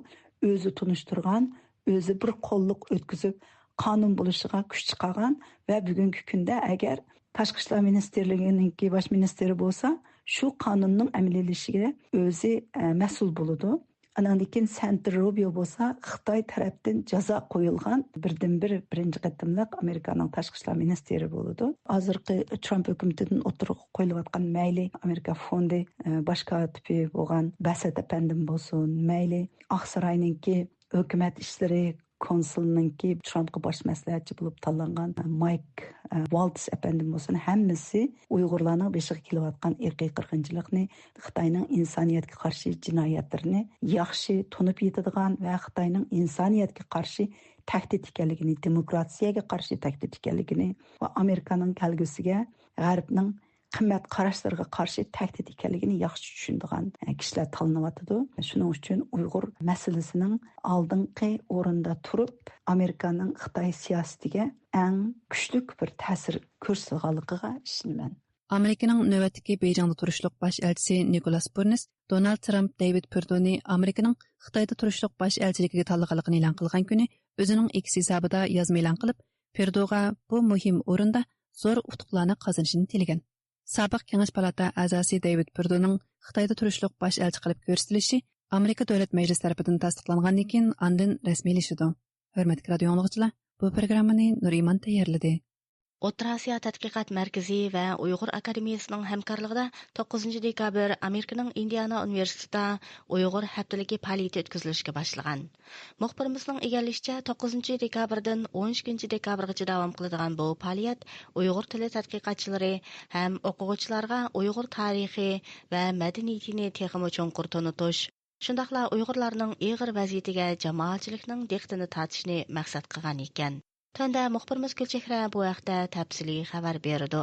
ئۆزى تونۇشتۇرغان، ئۆزى بىر قوللۇق ئۆتكۈزۈپ قانۇن بولۇشىغا كۈچ چىقارغان ۋە بۈگۈنكى كۈندە ئەگەر تاشقى ئىشلار مىنىستىرلىكىنىڭكى باش مىنىستىرى بولسا، شۇ قانۇننىڭ ئەمەلىيلىشىشىگە ئۆزى، ئە، مەسئۇل بولىدۇ. ئانىڭدىن كېيىن سېناتور روبىيو بولسا خىتاي تەرەپتىن جازا قويۇلغان بىردىنبىر بىرىنچى قېتىملىق ئامېرىكانىڭ تاشقى ئىشلار مىنىستىرى بولىدۇ. ھازىرقى ترامپ ھۆكۈمىتىدىن ئوتتۇرىغا قويۇلۇۋاتقان مەيلى ئامېرىكا فوندى، ئە، باش كاتىپى بولغان بەسسېت ئەپەندىم بولسۇن، مەيلى ئاقساراينىڭكى ھۆكۈمەت ئىشلىرى كونسۇلىنىڭكى ترامپقا باش مەسلىھەتچى بولۇپ تاللانغان مايك، ئە، ۋالتس ئەپەندىم بولسۇن، ھەممىسى ئۇيغۇرلارنىڭ بېشىغا كېلىۋاتقان ئىرقىي قىرغىنچىلىقنى، خىتاينىڭ ئىنسانىيەتكە قارشى جىنايەتلىرىنى ياخشى تونۇپ يېتىدىغان ۋە خىتاينىڭ ئىنسانىيەتكە قارشى تەھدىت ئىكەنلىكىنى، دېموكراتىيەگە قارشى تەھدىت ئىكەنلىكىنى ۋە ئامېرىكانىڭ كەلگۈسىگە غەربنىڭ قىممەت قاراشلىرىغا قارشى تەھدىت ئىكەنلىكىنى ياخشى چۈشىنىدىغان، ئە، كىشىلەر تاللىنىۋاتىدۇ. شۇنىڭ ئۈچۈن ئۇيغۇر مەسىلىسىنىڭ ئالدىنقى ئورۇندا تۇرۇپ، ئامېرىكانىڭ خىتاي سىياسىتىگە ئەڭ كۈچلۈك بىر تەسىر كۆرسىتىدىغانلىقىغا ئىشىنىمەن. ئامېرىكىنىڭ نۆۋەتتىكى بېيجىڭدا تۇرۇشلۇق باش ئەلچىسى نىكولاس بۇرنس دونالد ترامپ دەيۋىد پېردونى ئامېرىكىنىڭ خىتايدا تۇرۇشلۇق باش ئەلچىلىكىگە تاللىغانلىقىنى ئېلان قىلغان كۈنى ئۆزىنىڭ ئېكس ھېسابىدا يازما ئېلان قىلىپ، پېردوغا بۇ مۇھىم ئورۇندا زور ئۇتۇقلارنى قازىنىشىنى تىلىگەن. سابىق كېڭەش پالاتا ئەزاسى دەيۋىد پېردونىڭ خىتايدا تۇرۇشلۇق باش ئەلچى قىلىپ كۆرسىتىلىشى ئامېرىكا دۆلەت مەجلىسى تەرىپىدىن تەستىقلانغاندىن كېيىن ئاندىن رەسمىيلىشىدۇ. ھۆرمەتلىك رادىيو ئاڭلىغۇچىلار، بۇ پروگراممىنى نۇرىمان تەييارلىدى. ئوتتۇرا ئاسىيا تەتقىقات مەركىزى ۋە ئۇيغۇر ئاكادېمىيىسىنىڭ ھەمكارلىقىدا توققۇزىنچى دېكابىر ئامېرىكىنىڭ ئىندىئانا ئۇنىۋېرسىتېتىدا ئۇيغۇر ھەپتىلىكى پائالىيىتى ئۆتكۈزۈلۈشكە باشلىغان. مۇخبىرىمىزنىڭ ئىگىلىشىچە، توققۇزىنچى دېكابىردىن ئون ئىككىنچى دېكابىرغىچە داۋام قىلىدىغان بۇ پائالىيەت ئۇيغۇر تىلى تەتقىقاتچىلىرى ھەم ئوقۇغۇچىلارغا ئۇيغۇر تارىخى ۋە مەدەنىيىتىنى تېخىمۇ چوڭقۇر تونۇتۇش، شۇنداقلا ئۇيغۇرلارنىڭ ئېغىر ۋەزىيىتىگە جامائەتچىلىكنىڭ دىققىتىنى تارتىشنى مەقسەت قىلغان ئىكەن. تۆۋەندە مۇخبىرىمىز گۈلچېھرە بۇ ھەقتە تەپسىلىي خەۋەر بېرىدۇ.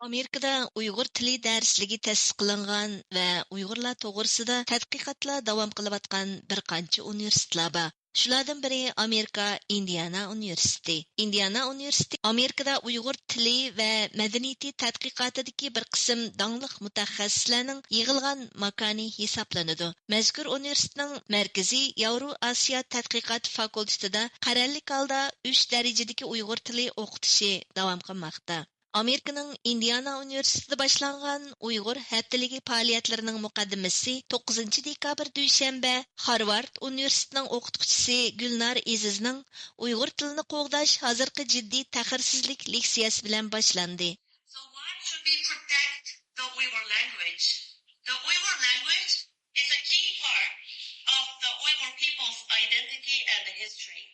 ئامېرىكىدا ئۇيغۇر تىلى دەرسلىكى تەسىس قىلىنغان ۋە ئۇيغۇرلار توغرىسىدا تەتقىقاتلار داۋام قىلىۋاتقان بىر قانچە ئۇنىۋېرسىتېتلار بار. شۇلاردىن بىرى ئامېرىكا ئىندىئانا ئۇنىۋېرسىتېتى. ئىندىئانا ئۇنىۋېرسىتېتى ئامېرىكىدا ئۇيغۇر تىلى ۋە مەدەنىيىتى تەتقىقاتىدىكى بىر قىسىم داڭلىق مۇتەخەسسىسلەرنىڭ يىغىلغان ماكانى ھېسابلىنىدۇ. مەزكۇر ئۇنىۋېرسىتېتنىڭ مەركىزى ياۋرو ئاسىيا تەتقىقات فاكۇلتېتىدا قەرەللىك ھالدا ئۈچ دەرىجىدىكى ئۇيغۇر تىلى ئوقۇتۇشى داۋام قىلماقتا. ئامېرىكىنىڭ ئىندىئانا ئۇنىۋېرسىتېتىدا باشلانغان ئۇيغۇر ھەپتىلىكى پائالىيەتلىرىنىڭ مۇقەددىمىسى توققۇزىنچى دېكابىر دۈشەنبە خارۋارد ئۇنىۋېرسىتېتىنىڭ ئوقۇتقۇچىسى گۈلنار ئېزىزنىڭ ئۇيغۇر تىلىنى قوغداش ھازىرقى جىددىي تەخىرسىزلىك لېكسىيەسى بىلەن باشلاندى. So why should we protect the Uyghur language? The Uyghur language is a key part of the Uyghur people's identity and history.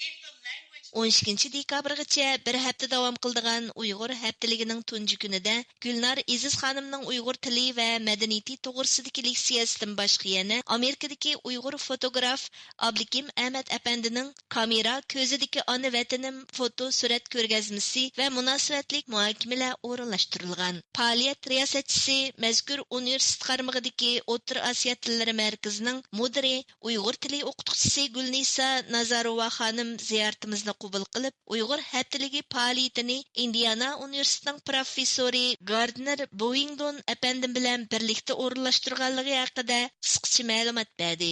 If the language ئون ئىككىنچى دېكابىرغىچە بىر ھەپتە داۋام قىلىدىغان ئۇيغۇر ھەپتىلىكىنىڭ تۇنجى كۈنىدە گۈلنار ئېزىز خانىمنىڭ ئۇيغۇر تىلى ۋە مەدەنىيىتى توغرىسىدىكى لېكسىيەسىدىن باشقا يەنە ئامېرىكىدىكى ئۇيغۇر فوتوگراف ئابلىكىم ئەمەت ئەپەندىنىڭ كامېرا كۆزىدىكى ئانا ۋەتىنىم فوتو سۈرەت كۆرگەزمىسى ۋە مۇناسىۋەتلىك مۇھاكىمىلەر ئورۇنلاشتۇرۇلغان. پائالىيەت رىياسەتچىسى مەزكۇر ئۇنىۋېرسىتېت قارمىقىدىكى ئوتتۇرا ئاسىيا تىللىرى مەركىزىنىڭ مۇدىرى، ئۇيغۇر تىلى ئوقۇتقۇچىسى گۈلنىسا نازاروۋا خانىم زىيارىتىمىزنى قوبۇل قىلىپ، ئۇيغۇر ھەپتىلىكى پائالىيىتىنى ئىندىئانا ئۇنىۋېرسىتېتىنىڭ پروفېسسورى گاردنېر بوۋىڭدون ئەپەندىم بىلەن بىرلىكتە ئورۇنلاشتۇرغانلىقى ھەققىدە قىسقىچە مەلۇمات بەردى.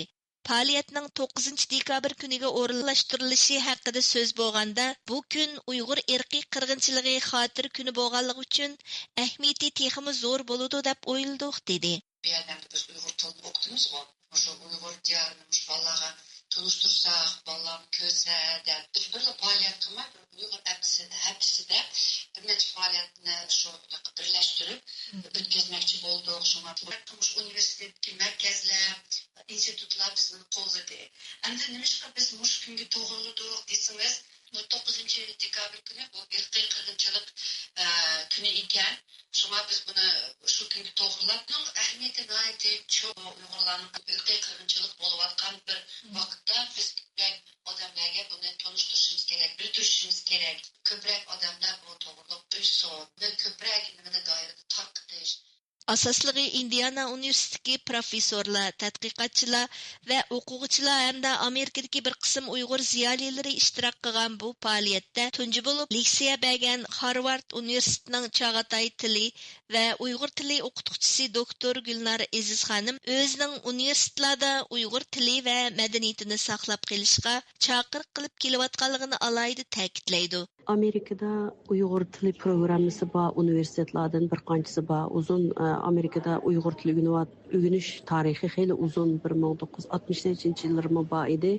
پائالىيەتنىڭ توققۇزىنچى دېكابىر كۈنىگە ئورۇنلاشتۇرۇلۇشى ھەققىدە سۆز بولغاندا، بۇ كۈن ئۇيغۇر ئىرقىي قىرغىنچىلىقى خاتىرە كۈنى بولغانلىقى ئۈچۈن ئەھمىيىتى تېخىمۇ زور بولىدۇ دەپ ئويلىدۇق، دېدى. بۇ يەردە بىز ئۇيغۇر تىلىنى ئوقۇتىمىزغۇ، مۇشۇ ئۇيغۇر دىيارىنى مۇشۇ بالىلارغا تونۇشتۇرساق، بالىلارمۇ كۆرسە دەپ، بىز بىرلا پائالىيەت قىلماي، بىر ئۇيغۇر ھەپتىسى، ھەپتىسىدە بىر نەچچە پائالىيەتنى شۇ بىرلەشتۈرۈپ ئۆتكۈزمەكچى بولدۇق. شۇڭا مۇشۇ ئۇنىۋېرسىتېتتىكى مەركەزلەر، ئىنستىتۇتلار بىزنى قوللىدى. ئەمدى نېمىشقا بىز مۇشۇ كۈنگە توغرىلىدۇق دېسىڭىز، ئون توققۇزىنچى دېكابىر كۈنى بۇ ئىرقىي قىرغىنچىلىق، ئە، كۈنى ئىكەن. شۇڭا بىز بۇنى شۇ كۈنگە توغرىلاپ، بۇنىڭ ئەھمىيىتى ناھايىتى چوڭ. ئۇيغۇرلارنىڭ ئىرقىي قىرغىنچىلىق بولۇۋاتقان بىر ۋاقىتتا بىز كۆپرەك ئادەملەرگە بۇنى تونۇشتۇرۇشىمىز كېرەك، بىلدۈرۈشىمىز كېرەك. كۆپرەك ئادەملەر بۇ توغرىلىق بىلسۇن، بۇنى كۆپرەك نېمىدە دائىرىدە تارقىتىش. ئاساسلىقى ئىندىئانا ئۇنىۋېرسىتېتىدىكى پروفېسسورلار، تەتقىقاتچىلار ۋە ئوقۇغۇچىلار ھەمدە ئامېرىكىدىكى بىر قىسىم ئۇيغۇر زىيالىيلىرى ئىشتىراك قىلغان بۇ پائالىيەتتە تۇنجى بولۇپ لېكسىيە بەرگەن خارۋارد ئۇنىۋېرسىتېتىنىڭ چاغاتاي تىلى ۋە ئۇيغۇر تىلى ئوقۇتقۇچىسى دوكتور گۈلنار ئېزىز خانىم ئۆزىنىڭ ئۇنىۋېرسىتېتلاردا ئۇيغۇر تىلى ۋە مەدەنىيىتىنى ساقلاپ قېلىشقا چاقىرىق قىلىپ كېلىۋاتقانلىقىنى ئالاھىدە تەكىتلەيدۇ. ئامېرىكىدا ئۇيغۇر تىلى پروگراممىسى بار ئۇنىۋېرسىتېتلاردىن بىر قانچىسى بار. ئۇزۇن، ئە، ئامېرىكىدا ئۇيغۇر تىلى ئۆگىنىۋات-، ئۆگىنىش تارىخى خېلى ئۇزۇن، بىر مىڭ توققۇز يۈز ئاتمىش نەچچىنچى يىللىرىمۇ بار ئىدى.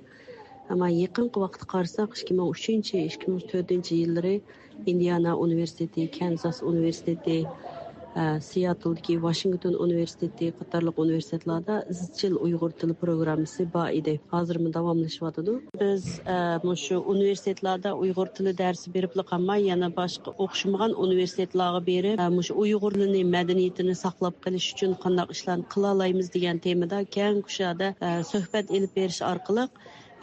ئەمما يېقىنقى ۋاقىتقا قارىساق، ئىككى مىڭ ئۈچىنچى، ئىككى مىڭ تۆتىنچى يىللىرى ئىندىئانا ئۇنىۋېرسىتېتى، كەنزاس ئۇنىۋېرسىتېتى، ئە، سىياتلدىكى ۋاشىنگتون ئۇنىۋېرسىتېتى قاتارلىق ئۇنىۋېرسىتېتلاردا ئىزچىل ئۇيغۇر تىلى پروگراممىسى بار ئىدى. ھازىرمۇ داۋاملىشىۋاتىدۇ. بىز، ئە، مۇشۇ ئۇنىۋېرسىتېتلاردا ئۇيغۇر تىلى دەرسى بېرىپلا قالماي، يەنە باشقا ئوخشىمىغان ئۇنىۋېرسىتېتلارغا بېرىپ، ئە، مۇشۇ ئۇيغۇر تىلىنى، مەدەنىيىتىنى ساقلاپ قېلىش ئۈچۈن قانداق ئىشلارنى قىلالايمىز دېگەن تېمىدا كەڭ كۇشادە، ئە، سۆھبەت ئېلىپ بېرىش ئارقىلىق،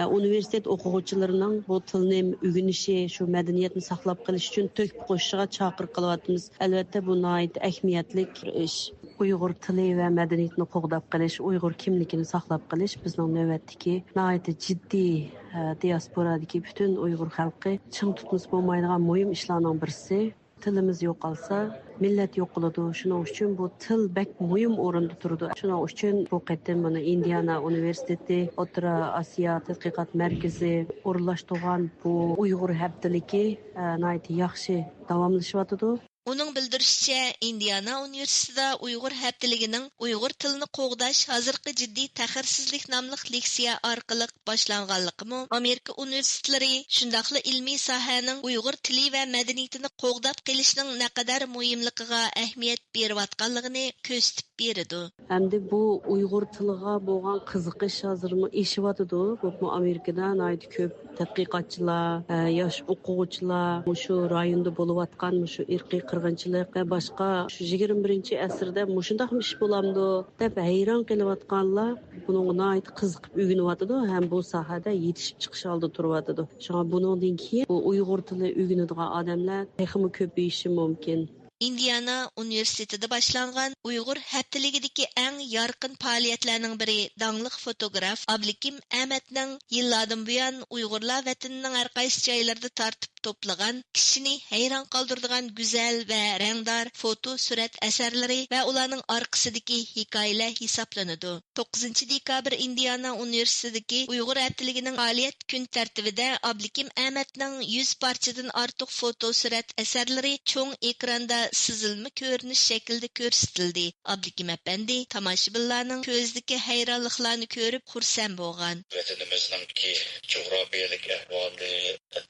ئۇنىۋېرسىتېت ئوقۇغۇچىلىرىنىڭ بۇ تىلنى ئۆگىنىشى، شۇ مەدەنىيەتنى ساقلاپ قېلىش ئۈچۈن تۆھپە قوشۇشىغا چاقىرىق قىلىۋاتىمىز. ئەلۋەتتە، بۇ ناھايىتى ئەھمىيەتلىك بىر ئىش. ئۇيغۇر تىلى ۋە مەدەنىيىتىنى قوغداپ قېلىش، ئۇيغۇر كىملىكىنى ساقلاپ قېلىش بىزنىڭ نۆۋەتتىكى ناھايىتى جىددىي، ئە، دىياسپورادىكى پۈتۈن ئۇيغۇر خەلقى چىڭ تۇتمىسا بولمايدىغان مۇھىم ئىشلارنىڭ بىرسى. تىلىمىز يوقالسا، مىللەت يوقىلىدۇ. شۇنىڭ ئۈچۈن بۇ تىل بەك مۇھىم ئورۇندا تۇرىدۇ. شۇنىڭ ئۈچۈن بۇ قېتىم مانا ئىندىئانا ئۇنىۋېرسىتېتى ئوتتۇرا ئاسىيا تەتقىقات مەركىزى ئورۇنلاشتۇرغان بۇ ئۇيغۇر ھەپتىلىكى، ئە، ناھايىتى ياخشى داۋاملىشىۋاتىدۇ. ئۇنىڭ بىلدۈرۈشىچە، ئىندىئانا ئۇنىۋېرسىتېتىدا ئۇيغۇر ھەپتىلىكىنىڭ ئۇيغۇر تىلىنى قوغداش ھازىرقى جىددىي تەخىرسىزلىك ناملىق لېكسىيە ئارقىلىق باشلانغانلىقىمۇ، ئامېرىكا ئۇنىۋېرسىتېتلىرى شۇنداقلا ئىلمىي ساھەنىڭ ئۇيغۇر تىلى ۋە مەدەنىيىتىنى قوغداپ قېلىشنىڭ نەقەدەر مۇھىملىقىغا ئەھمىيەت بېرىۋاتقانلىقىنى كۆرسىتىپ بېرىدۇ. ئەمدى بۇ ئۇيغۇر تىلىغا بولغان قىزىقىش ھازىرمۇ ئېشىۋاتىدۇ. بولۇپمۇ ئامېرىكىدا ناھايىتى كۆپ تەتقىقاتچىلار، ئە، ياش ئوقۇغۇچىلار مۇشۇ رايوندا بولۇۋاتقان مۇشۇ ئىرقىي قىرغىنچىلىق ۋە باشقا شۇ يىگىرمە بىرىنچى ئەسىردە مۇشۇنداقمۇ ئىش بولامدۇ دەپ ھەيران قېلىۋاتقانلار بۇنىڭغا ناھايىتى قىزىقىپ ئۆگىنىۋاتىدۇ ھەم بۇ ساھەدە يېتىشىپ چىقىش ئالدىدا تۇرۇۋاتىدۇ. شۇڭا بۇنىڭدىن كېيىن بۇ ئۇيغۇر تىلى ئۆگىنىدىغان ئادەملەر تېخىمۇ كۆپىيىشى مۇمكىن. ئىندىئانا ئۇنىۋېرسىتېتىدا باشلانغان ئۇيغۇر ھەپتىلىكىدىكى ئەڭ يارقىن پائالىيەتلەرنىڭ بىرى داڭلىق فوتوگراف ئابلىكىم ئەمەتنىڭ يىللاردىن بۇيان ئۇيغۇرلار ۋەتىنىنىڭ ھەر قايسى جايلىرىدا تارتىپ توپلىغان، كىشىنى ھەيران قالدۇرىدىغان گۈزەل ۋە رەڭدار فوتو سۈرەت ئەسەرلىرى ۋە ئۇلارنىڭ ئارقىسىدىكى ھېكايىلەر ھېسابلىنىدۇ. توققۇزىنچى دېكابىر ئىندىئانا ئۇنىۋېرسىتېتىدىكى ئۇيغۇر ھەپتىلىكىنىڭ پائالىيەت كۈن تەرتىپىدە ئابلىكىم ئەمەتنىڭ يۈز پارچىدىن ئارتۇق فوتو سۈرەت ئەسەرلىرى چوڭ ئېكراندا سىزىلما كۆرۈنۈش شەكلىدە كۆرسىتىلدى. ئابلىكىم ئەپەندى تاماشىبىنلارنىڭ كۆزىدىكى ھەيرانلىقلارنى كۆرۈپ خۇرسەن بولغان. ۋەتىنىمىزنىڭكى جۇغراپىيەلىك ئەھۋالى،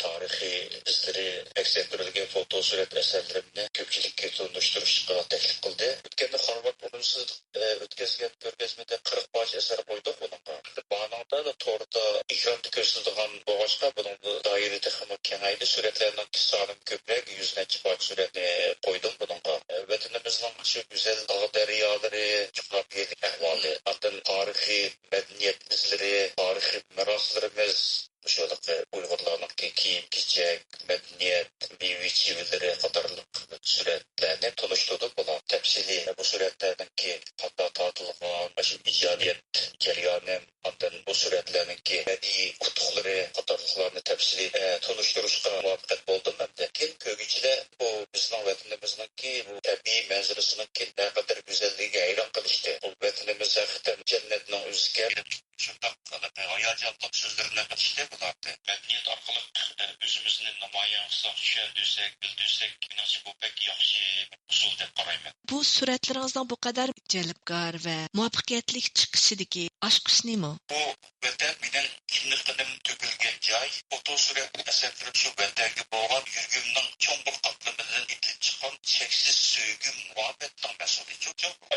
تارىخىي ئىزلىرى ئەكس ئەتتۈرۈلگەن فوتو سۈرەت ئەسەرلىرىمنى كۆپچىلىككە تونۇشتۇرۇشقا تەكلىپ قىلدى. ئۆتكەندە خارۋارد ئۇنىۋېرسىتېتى ئۆتكۈزگەن كۆرگەزمىدە قىرىق پارچە ئەسەر قويدۇق بۇنىڭغا. بارنىڭدا توردا ئېكراندا كۆرسىتىدىغان بولغاچقا، بۇنىڭ دائىرىسى تېخىمۇ كېڭەيدى، سۈرەتلەرنىڭ سانىمۇ كۆپرەك، يۈز نەچچە پارچە سۈرەتنى قويدۇم بۇنىڭغا. ۋەتىنىمىزنىڭ شۇ گۈزەل تاغ دەريالىرى، جۇغراپىيەلىك ئەھۋالى، ئاندىن تارىخىي مەدەنىيەت ئىزلىرى، تارىخىي مىراسلىرىمىز، مۇشۇ ئۇيغۇرلارنىڭكى كىيىم-كېچەك، مەدەنىيەت، مېۋە-چىۋىلىرى قاتارلىق سۈرەتلەرنى تونۇشتۇردۇم. بۇلار تەپسىلىي بۇ سۈرەتلەرنىڭكى قانداق تارتىلغان، مۇشۇ ئىجادىيەت جەريانى، ئاندىن بۇ سۈرەتلەرنىڭكى بەدىئىي ئۇتۇقلىرى قاتارلىقلارنى تەپسىلىي، ئە، تونۇشتۇرۇشقا مۇۋەپپەق بولدۇم ئەمدى. كېيىن كۆرگۈچىلەر بۇ بىزنىڭ ۋەتىنىمىزنىڭكى بۇ تەبىئىي مەنزىرىسىنىڭكى نەقەدەر گۈزەللىكىگە ھەيران قېلىشتى. بۇ ۋەتىنىمىز ھەقىقەتەن جەننەتنىڭ ئۆزىكەن. شۇنداق ھاياجانلىق سۆزلىرىنى قىلىشتى بۇلاردا. مەدەنىيەت ئارقىلىق، ئە، ئۆزىمىزنى نامايان قىلساق، چۈشەندۈرسەك، بىلدۈرسەك، مېنىڭچە بۇ بەك ياخشى ئۇسۇل دەپ قارايمەن. بۇ سۈرەتلىرىڭىزنىڭ بۇ قەدەر جەلپكار ۋە مۇۋەپپەقىيەتلىك چىقىشىدىكى ئاچقۇچ نېمە؟ بۇ ۋەتەن مېنىڭ كىملىكىم تۆكۈلگەن جاي. فوتو سۈرەت ئەسەرلىرىم شۇ ۋەتەنگە بولغان يۈرىكىمنىڭ چوڭقۇر قاتلىمىدىن ئېتىلىپ چىققان چەكسىز سۆيگۈ مۇھەببەتنىڭ مەھسۇلى. شۇ،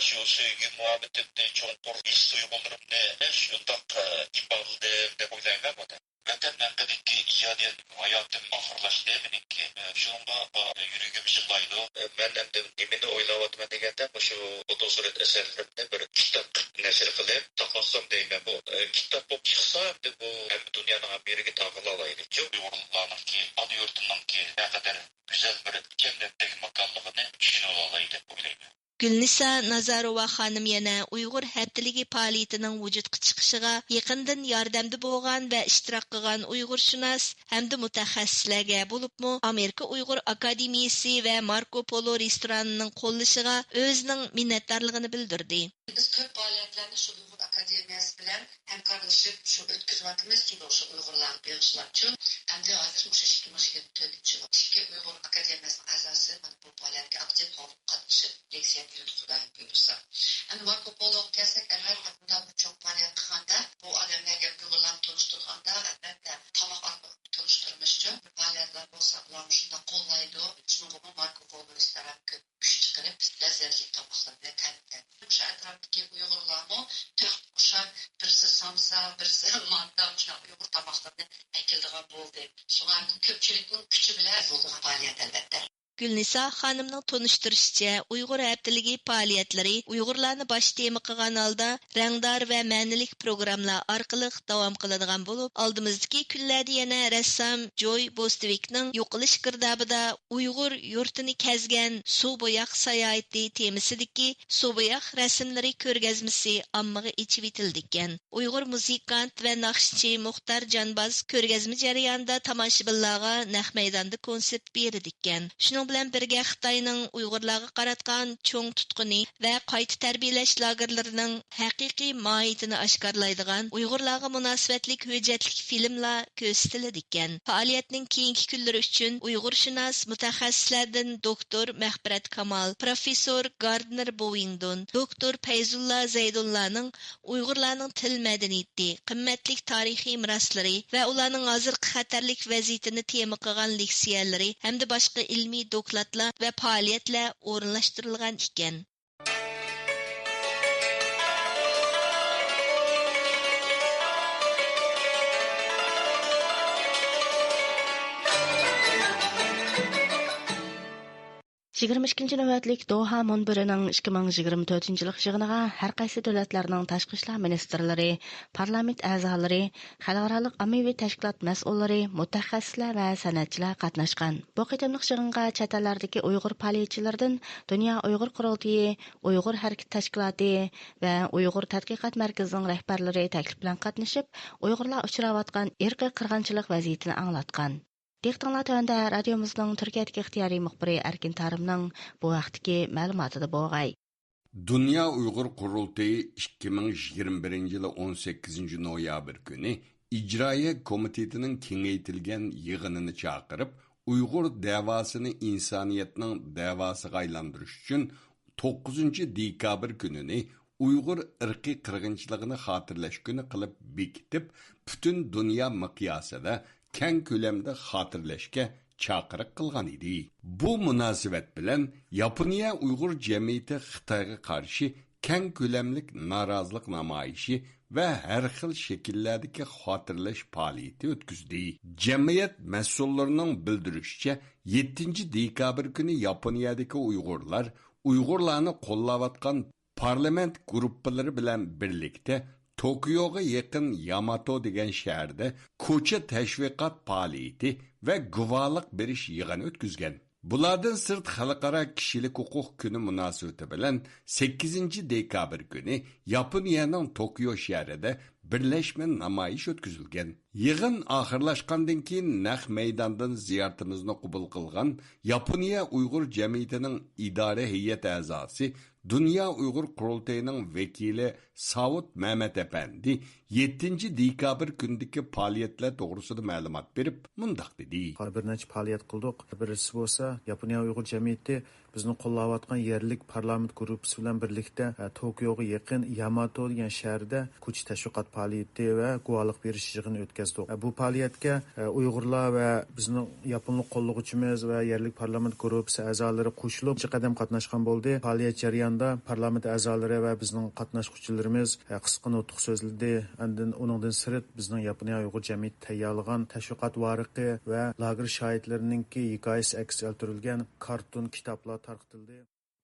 شۇ سۆيگۈ مۇھەببىتىمنى، چوڭقۇر ھېس تۇيغۇلىرىمنى شۇنداق، ئە، ئىپادىلىدىم دەپ ئويلايمەن بۇنى. ۋەتەن ھەققىدىكى ئىجادىيەت ھاياتىم ئاخىرلاشتى مېنىڭكى. شۇنىڭغا يۈرىكىم يىغلايدۇ. مەن ئەمدى نېمىنى ئويلاۋاتىمەن دېگەندە، مۇشۇ فوتو سۈرەت ئەسەرلىرىمنى بىر كىتاب قىلىپ نەشر قىلىپ تاقلاتسام دەيمەن. بۇ، ئە، كىتاب بولۇپ چىقسا، ئەمدى بۇ ھەممە دۇنيانىڭ ھەممە يېرىگە تارقىلالايدۇ. ئۇيغۇرلارنىڭكى ئانا يۇرتىنىڭكى نەقەدەر گۈزەل بىر جەننەتتەك ماكانلىقىنى چۈشىنىۋالالاي دەپ ئويلايمەن. گۈلنىسا نازاروۋا خانىم يەنە ئۇيغۇر ھەپتىلىكى پائالىيىتىنىڭ ۋۇجۇدقا چىقىشىغا يېقىندىن ياردەمدە بولغان ۋە ئىشتىراك قىلغان ئۇيغۇرشۇناس ھەمدە مۇتەخەسسىسلەرگە، بولۇپمۇ ئامېرىكا ئۇيغۇر ئاكادېمىيىسى ۋە ماركو پولو رېستورانىنىڭ قوللىشىغا ئۆزىنىڭ مىننەتدارلىقىنى بىلدۈردى. بىز كۆپ پائالىيەتلەرنى شۇ ئۇيغۇر ئاكادېمىيەسى بىلەن ھەمكارلىشىپ شۇ ئۆتكۈزۈۋاتىمىز، شۇ، شۇ ئۇيغۇرلارغا بېغىشلاپ شۇ. ئەمدى ھازىر مۇشۇ ئىككى مىڭ يىگىرمە تۆتىنچى يىل ئىككى ئۇيغۇر ئاكادېمىيەسىنىڭ ئەزاسى بۇ پائالىيەتكە ئاكتىپ ھالدا قاتنىشىپ، لېكسىيە بېرىدۇ، خۇدايىم بۇيرۇسا. ئەمدى ماركو پولوغا كەلسەك، ئەلۋەتتە، بۇنداق بىر چوڭ پائالىيەت قىلغاندا، بۇ ئادەملەرگە، ئۇيغۇرلارنى تونۇشتۇرغاندا، ئەلۋەتتە، تاماق ئارقىلىق تونۇشتۇرمىش ئۈچۈن بىر پائالىيەتلەر بولسا، ئۇلارمۇ شۇنداق قوللايدۇ. شۇنىڭغىمۇ ماركو پولو رېستوران كۆپ كۈچ چىقىرىپ، لەززەتلىك تاماقلار بىلەن تەمىنلەيدۇ. مۇشۇ ئەتراپتىكى ئۇيغۇرلارمۇ تۆھپىگە ئوخشاپ، بىرسى سامسا، بىرسى مانتا، مۇشۇنداق ئۇيغۇر تاماقلىرىنى ئەكېلىدىغان بولدى. شۇڭا كۆپچىلىكنىڭ كۈچى بىلەن بولىدىغان پائالىيەت، ئەلۋەتتە. گۈلنىسا خانىمنىڭ تونۇشتۇرۇشىچە، ئۇيغۇر ھەپتىلىكى پائالىيەتلىرى ئۇيغۇرلارنى باش تېما قىلغان ھالدا رەڭدار ۋە مەنىلىك پروگراممىلار ئارقىلىق داۋام قىلىدىغان بولۇپ، ئالدىمىزدىكى كۈنلەردە يەنە رەسسام جوي بوستۋىكنىڭ يوقىلىش گىردابىدا ئۇيغۇر يۇرتىنى كەزگەن سۇ بوياق ساياھىتى تېمىسىدىكى سۇ بوياق رەسىملىرى كۆرگەزمىسى ئاممىغا ئېچىۋېتىلىدىكەن. ئۇيغۇر مۇزىكانت ۋە ناخشىچى مۇختار جانباز كۆرگەزمە جەريانىدا تاماشىبىنلارغا نەق مەيداندا كونسېرت بېرىدىكەن. شۇنىڭ بىلەن بىرگە، خىتاينىڭ ئۇيغۇرلارغا قاراتقان چوڭ تۇتقۇنى ۋە قايتا تەربىيەلەش لاگېرلىرىنىڭ ھەقىقىي ماھىيىتىنى ئاشكارىلايدىغان، ئۇيغۇرلارغا مۇناسىۋەتلىك ھۆججەتلىك فىلىملار كۆرسىتىلىدىكەن. پائالىيەتنىڭ كېيىنكى كۈنلىرى ئۈچۈن ئۇيغۇرشۇناس مۇتەخەسسىسلەردىن دوكتور مەغپىرەت كامال، پروفېسسور گاردنېر بوۋىڭدون، دوكتور پەيزۇللا زەيدۇللانىڭ ئۇيغۇرلارنىڭ تىل مەدەنىيىتى، قىممەتلىك تارىخىي مىراسلىرى ۋە ئۇلارنىڭ ھازىرقى خەتەرلىك ۋەزىيىتىنى تېما قىلغان لېكسىيەلىرى ھەمدە باشقا ئىلمىي دوكلاتلار ۋە پائالىيەتلەر ئورۇنلاشتۇرۇلغان ئىكەن. يىگىرمە ئىككىنچى نۆۋەتلىك دوھا مۇنبىرىنىڭ ئىككى مىڭ يىگىرمە تۆتىنچى يىللىق يىغىنىغا ھەر قايسى دۆلەتلەرنىڭ تاشقى ئىشلار مىنىستىرلىرى، پارلامېنت ئەزالىرى، خەلقئارالىق ئاممىۋى تەشكىلات مەسئۇللىرى، مۇتەخەسسىسلەر ۋە سەنئەتچىلەر قاتناشقان. بۇ قېتىملىق يىغىنغا چەت ئەللەردىكى ئۇيغۇر پائالىيەتچىلىرىدىن دۇنيا ئۇيغۇر قۇرۇلتىيى، ئۇيغۇر ھەرىكىتى تەشكىلاتى ۋە ئۇيغۇر تەتقىقات مەركىزىنىڭ رەھبەرلىرى تەكلىپ بىلەن قاتنىشىپ، ئۇيغۇرلار ئۇچراۋاتقان ئىرقىي قىرغىنچىلىق ۋەزىيىتىنى ئاڭلاتقان. دىققىتىڭلار تۆۋەندە رادىيومىزنىڭ تۈركىيەدىكى ئىختىيارىي مۇخبىرى ئەركىن تارىمنىڭ بۇ ھەقتىكى مەلۇماتىدا بولغاي. دۇنيا ئۇيغۇر قۇرۇلتىيى ئىككى مىڭ يىگىرمە بىرىنچى يىلى ئون سەككىزىنچى نويابىر كۈنى ئىجرائىيە كومىتېتىنىڭ كېڭەيتىلگەن يىغىنىنى چاقىرىپ، ئۇيغۇر دەۋاسىنى ئىنسانىيەتنىڭ دەۋاسىغا ئايلاندۇرۇش ئۈچۈن توققۇزىنچى دېكابىر كۈنىنى ئۇيغۇر ئىرقىي قىرغىنچىلىقىنى خاتىرىلەش كۈنى قىلىپ بېكىتىپ، پۈتۈن دۇنيا مىقياسىدا كەڭ كۆلەمدە خاتىرىلەشكە چاقىرىق قىلغان ئىدى. بۇ مۇناسىۋەت بىلەن ياپونىيە ئۇيغۇر جەمئىيىتى خىتايغا قارشى كەڭ كۆلەملىك نارازىلىق نامايىشى ۋە ھەر خىل شەكىللەردىكى خاتىرىلەش پائالىيىتى ئۆتكۈزدى. جەمئىيەت مەسئۇللىرىنىڭ بىلدۈرۈشىچە، يەتتىنچى دېكابىر كۈنى ياپونىيەدىكى ئۇيغۇرلار ئۇيغۇرلارنى قوللاۋاتقان پارلامېنت گۇرۇپپىلىرى بىلەن بىرلىكتە توكيوغا يېقىن ياماتو دېگەن شەھەردە كوچا تەشۋىقات پائالىيىتى ۋە گۇۋاھلىق بېرىش يىغىنى ئۆتكۈزگەن. بۇلاردىن سىرت، خەلقئارا كىشىلىك ھوقۇق كۈنى مۇناسىۋىتى بىلەن سەككىزىنچى دېكابىر كۈنى ياپونىيەنىڭ توكيو شەھىرىدە بىرلەشمە نامايىش ئۆتكۈزۈلگەن. يىغىن ئاخىرلاشقاندىن كېيىن نەق مەيداندىن زىيارىتىمىزنى قوبۇل قىلغان ياپونىيە ئۇيغۇر جەمئىيىتىنىڭ ئىدارە ھەيئەت ئەزاسى، دۇنيا ئۇيغۇر قۇرۇلتىيىنىڭ ۋەكىلى ساۋۇت مەمەت ئەپەندى يەتتىنچى دېكابىر كۈنىدىكى پائالىيەتلەر توغرىسىدا مەلۇمات بېرىپ، مۇنداق دېدى. بىر نەچچە پائالىيەت قىلدۇق. بىرسى بولسا، ياپونىيە ئۇيغۇر جەمئىيىتى بىزنى قوللاۋاتقان يەرلىك پارلامېنت گۇرۇپپىسى بىلەن بىرلىكتە، ئە، توكيوغا يېقىن ياماتو دېگەن شەھەردە كوچا تەشۋىقات پائالىيىتى ۋە گۇۋاھلىق بېرىش يىغىنى ئۆتكۈزدۇق. ئە، بۇ پائالىيەتكە، ئە، ئۇيغۇرلار ۋە بىزنىڭ ياپونلۇق قوللىغۇچىمىز ۋە يەرلىك پارلامېنت گۇرۇپپىسى ئەزالىرى قوشۇلۇپ، بىرىنچى قەدەم قاتناشقان بولدى. پائالىيەت جەريانىدا پارلامېنت ئەزالىرى ۋە بىزنىڭ قاتناشقۇچىلىرىمىز، ئە، قىسقا نۇتۇق سۆزلىدى. ئاندىن ئۇنىڭدىن سىرت، بىزنىڭ ياپونىيە ئۇيغۇر جەمئىيىتى تەييارلىغان تەشۋىقات ۋارىقى ۋە لاگېر شاھىتلىرىنىڭكى ھېكايىسى ئەكس ئەلتۈرۈلگەن كارتون كىتابلار تارقىتىلدى.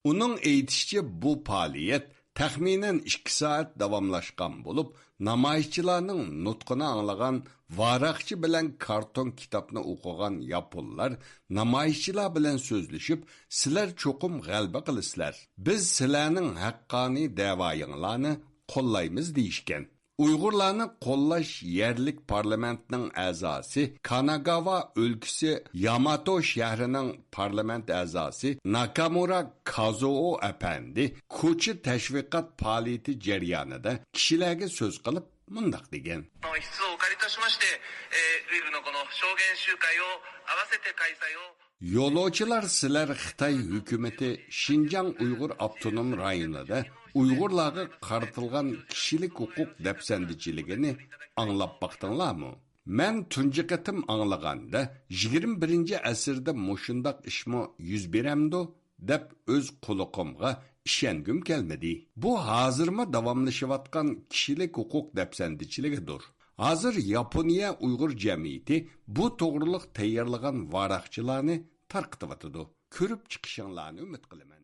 ئۇنىڭ ئېيتىشىچە، بۇ پائالىيەت تەخمىنەن ئىككى سائەت داۋاملاشقان بولۇپ، نامايىشچىلارنىڭ نۇتقىنى ئاڭلىغان ۋاراقچى بىلەن كارتون كىتابنى ئوقۇغان ياپونلار نامايىشچىلار بىلەن سۆزلىشىپ، سىلەر چوقۇم غەلىبە قىلىسىلەر، بىز سىلەرنىڭ ھەققانىي دەۋايىڭلارنى قوللايمىز، دېيىشكەن. ئۇيغۇرلارنى قوللاش يەرلىك پارلامېنتنىڭ ئەزاسى، كاناگاۋا ئۆلكىسى ياماتو شەھىرىنىڭ پارلامېنت ئەزاسى ناكامۇرا كازۇئو ئەپەندى كوچا تەشۋىقات پائالىيىتى جەريانىدا كىشىلەرگە سۆز قىلىپ مۇنداق دېگەن. 質をお借りいたしまして、えー、ウイグのこの証言集会を合わせて開催を يولۇچىلار، سىلەر خىتاي ھۆكۈمىتى شىنجاڭ ئۇيغۇر ئاپتونوم رايونىدا ئۇيغۇرلارغا قارىتىلغان كىشىلىك ھوقۇق دەپسەندىچىلىكىنى ئاڭلاپ باقتىڭلارمۇ؟ مەن تۇنجى قېتىم ئاڭلىغاندا، يىگىرمە بىرىنچى ئەسىردە مۇشۇنداق ئىشمۇ يۈز بېرەمدۇ دەپ ئۆز قۇلىقىمغا ئىشەنگۈم كەلمىدى. بۇ ھازىرمۇ داۋاملىشىۋاتقان كىشىلىك ھوقۇق دەپسەندىچىلىكىدۇر. ھازىر ياپونىيە ئۇيغۇر جەمئىيىتى بۇ توغرىلىق تەييارلىغان ۋاراقچىلارنى تارقىتىۋاتىدۇ. كۆرۈپ چىقىشىڭلارنى ئۈمىد قىلىمەن.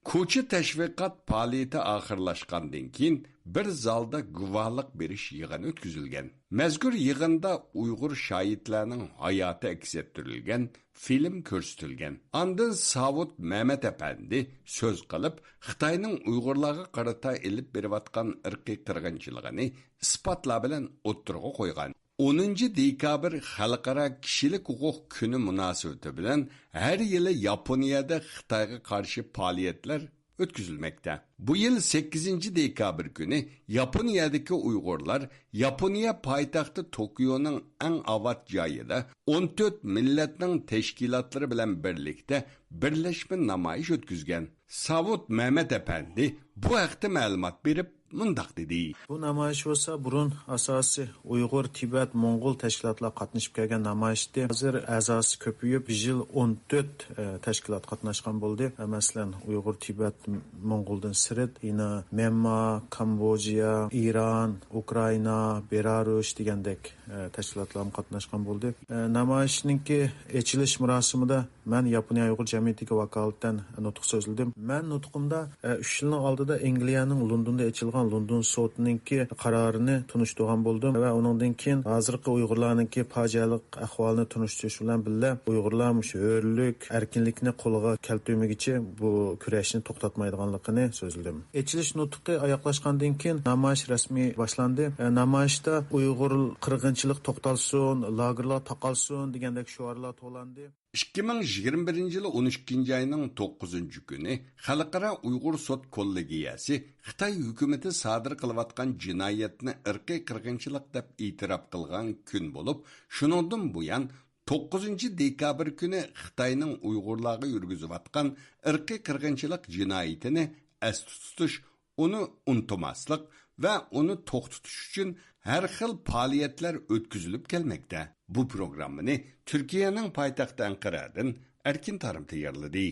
كوچا تەشۋىقات پائالىيىتى ئاخىرلاشقاندىن كېيىن، بىر زالدا گۇۋاھلىق بېرىش يىغىنى ئۆتكۈزۈلگەن. مەزكۇر يىغىندا ئۇيغۇر شاھىتلارنىڭ ھاياتى ئەكس ئەتتۈرۈلگەن فىلىم كۆرسىتىلگەن. ئاندىن ساۋۇت مەمەت ئەپەندى سۆز قىلىپ، خىتاينىڭ ئۇيغۇرلارغا قارىتا ئېلىپ بېرىۋاتقان ئىرقىي قىرغىنچىلىقىنى ئىسپاتلار بىلەن ئوتتۇرىغا قويغان. ئونىنچى دېكابىر خەلقئارا كىشىلىك ھوقۇق كۈنى مۇناسىۋىتى بىلەن ھەر يىلى ياپونىيەدە خىتايغا قارشى پائالىيەتلەر ئۆتكۈزۈلمەكتە. بۇ يىل سەككىزىنچى دېكابىر كۈنى ياپونىيەدىكى ئۇيغۇرلار ياپونىيە پايتەختى توكيونىڭ ئەڭ ئاۋات جايىدا ئون تۆت مىللەتنىڭ تەشكىلاتلىرى بىلەن بىرلىكتە بىرلەشمە نامايىش ئۆتكۈزگەن. ساۋۇت مەمەت ئەپەندى بۇ ھەقتە مەلۇمات بېرىپ، مۇنداق دېدى. بۇ نامايىش بولسا بۇرۇن ئاساسىي ئۇيغۇر، تىبەت، موڭغۇل تەشكىلاتلار قاتنىشىپ كەلگەن نامايىش ئىدى. ھازىر ئەزاسى كۆپىيىپ، بىر يىل ئون تۆت، ئە، تەشكىلات قاتناشقان بولدى. ئە، مەسىلەن، ئۇيغۇر، تىبەت، موڭغۇلدىن سىرت، يەنە ميانما، كامبودژا، ئىران، ئۇكرائىنا، بېلاروس دېگەندەك، ئە، تەشكىلاتلارمۇ قاتناشقان بولدى. ئە، نامايىشنىڭكى ئېچىلىش مۇراسىمىدا مەن ياپونىيە ئۇيغۇر جەمئىيىتىگە ۋاكالىتەن نۇتۇق سۆزلىدىم. مەن نۇتقۇمدا، ئە، ئۈچ يىلنىڭ ئالدىدا ئەنگلىيەنىڭ لوندوندا ئېچىلغان لوندون سوتىنىڭكى قارارىنى تونۇشتۇرغان بولدۇم ۋە ئۇنىڭدىن كېيىن ھازىرقى ئۇيغۇرلارنىڭكى پاجىئەلىك ئەھۋالىنى تونۇشتۇرۇش بىلەن بىللە، ئۇيغۇرلار مۇشۇ ھۆرلۈك، ئەركىنلىكنى قولغا كەلتۈرمىگۈچە بۇ كۈرەشنى توختاتمايدىغانلىقىنى سۆزلىدىم. ئېچىلىش نۇتقى ئاياغلاشقاندىن كېيىن نامايىش رەسمىي باشلاندى. ئە، نامايىشتا ئۇيغۇر قىرغىنچىلىق توختالسۇن، لاگېرلار تاقالسۇن دېگەندەك شوئارلار توۋلاندى. ئىككى مىڭ يىگىرمە بىرىنچى يىلى ئون ئىككىنچى ئاينىڭ توققۇزىنچى كۈنى خەلقئارا ئۇيغۇر سوت كوللېگىيەسى خىتاي ھۆكۈمىتى سادىر قىلىۋاتقان جىنايەتنى ئىرقىي قىرغىنچىلىق دەپ ئېتىراپ قىلغان كۈن بولۇپ، شۇنىڭدىن بۇيان، توققۇزىنچى دېكابىر كۈنى خىتاينىڭ ئۇيغۇرلارغا يۈرگۈزۈۋاتقان ئىرقىي قىرغىنچىلىق جىنايىتىنى ئەستە تۇتۇش، ئۇنى ئۇنتۇماسلىق ۋە ئۇنى توختىتىش ئۈچۈن ھەر خىل پائالىيەتلەر ئۆتكۈزۈلۈپ كەلمەكتە. بۇ پروگراممىنى تۈركىيەنىڭ پايتەختى ئەنقەرەدىن ئەركىن تارىم تەييارلىدى.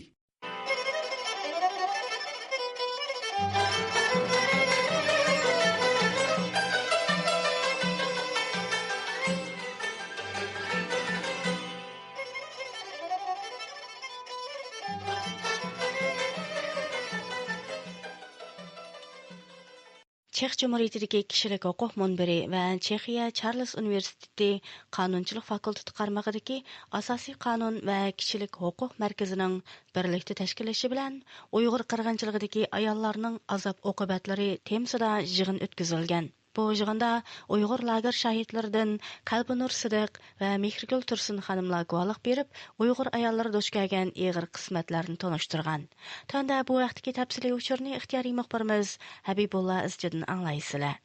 چېخ جۇمھۇرىيىتىدىكى كىشىلىك ھوقۇق مۇنبىرى ۋە چېخىيە چارلىز ئۇنىۋېرسىتېتى قانۇنچىلىق فاكۇلتېتى قارمىقىدىكى ئاساسىي قانۇن ۋە كىشىلىك ھوقۇق مەركىزىنىڭ بىرلىكتە تەشكىللىشى بىلەن ئۇيغۇر قىرغىنچىلىقىدىكى ئاياللارنىڭ ئازاب ئوقۇبەتلىرى تېمىسىدا يىغىن ئۆتكۈزۈلگەن. بۇ يىغىندا ئۇيغۇر لاگېر شاھىتلىرىدىن قەلبىنۇر سىدىق ۋە مېھرىگۈل تۇرسۇن خانىملار گۇۋاھلىق بېرىپ، ئۇيغۇر ئاياللىرى دۇچ كەلگەن ئېغىر قىسمەتلەرنى تونۇشتۇرغان. تۆۋەندە بۇ ھەقتىكى تەپسىلىي ئۇچۇرنى ئىختىيارىي مۇخبىرىمىز ھەبىبۇللا ئىزچىدىن ئاڭلايسىلەر.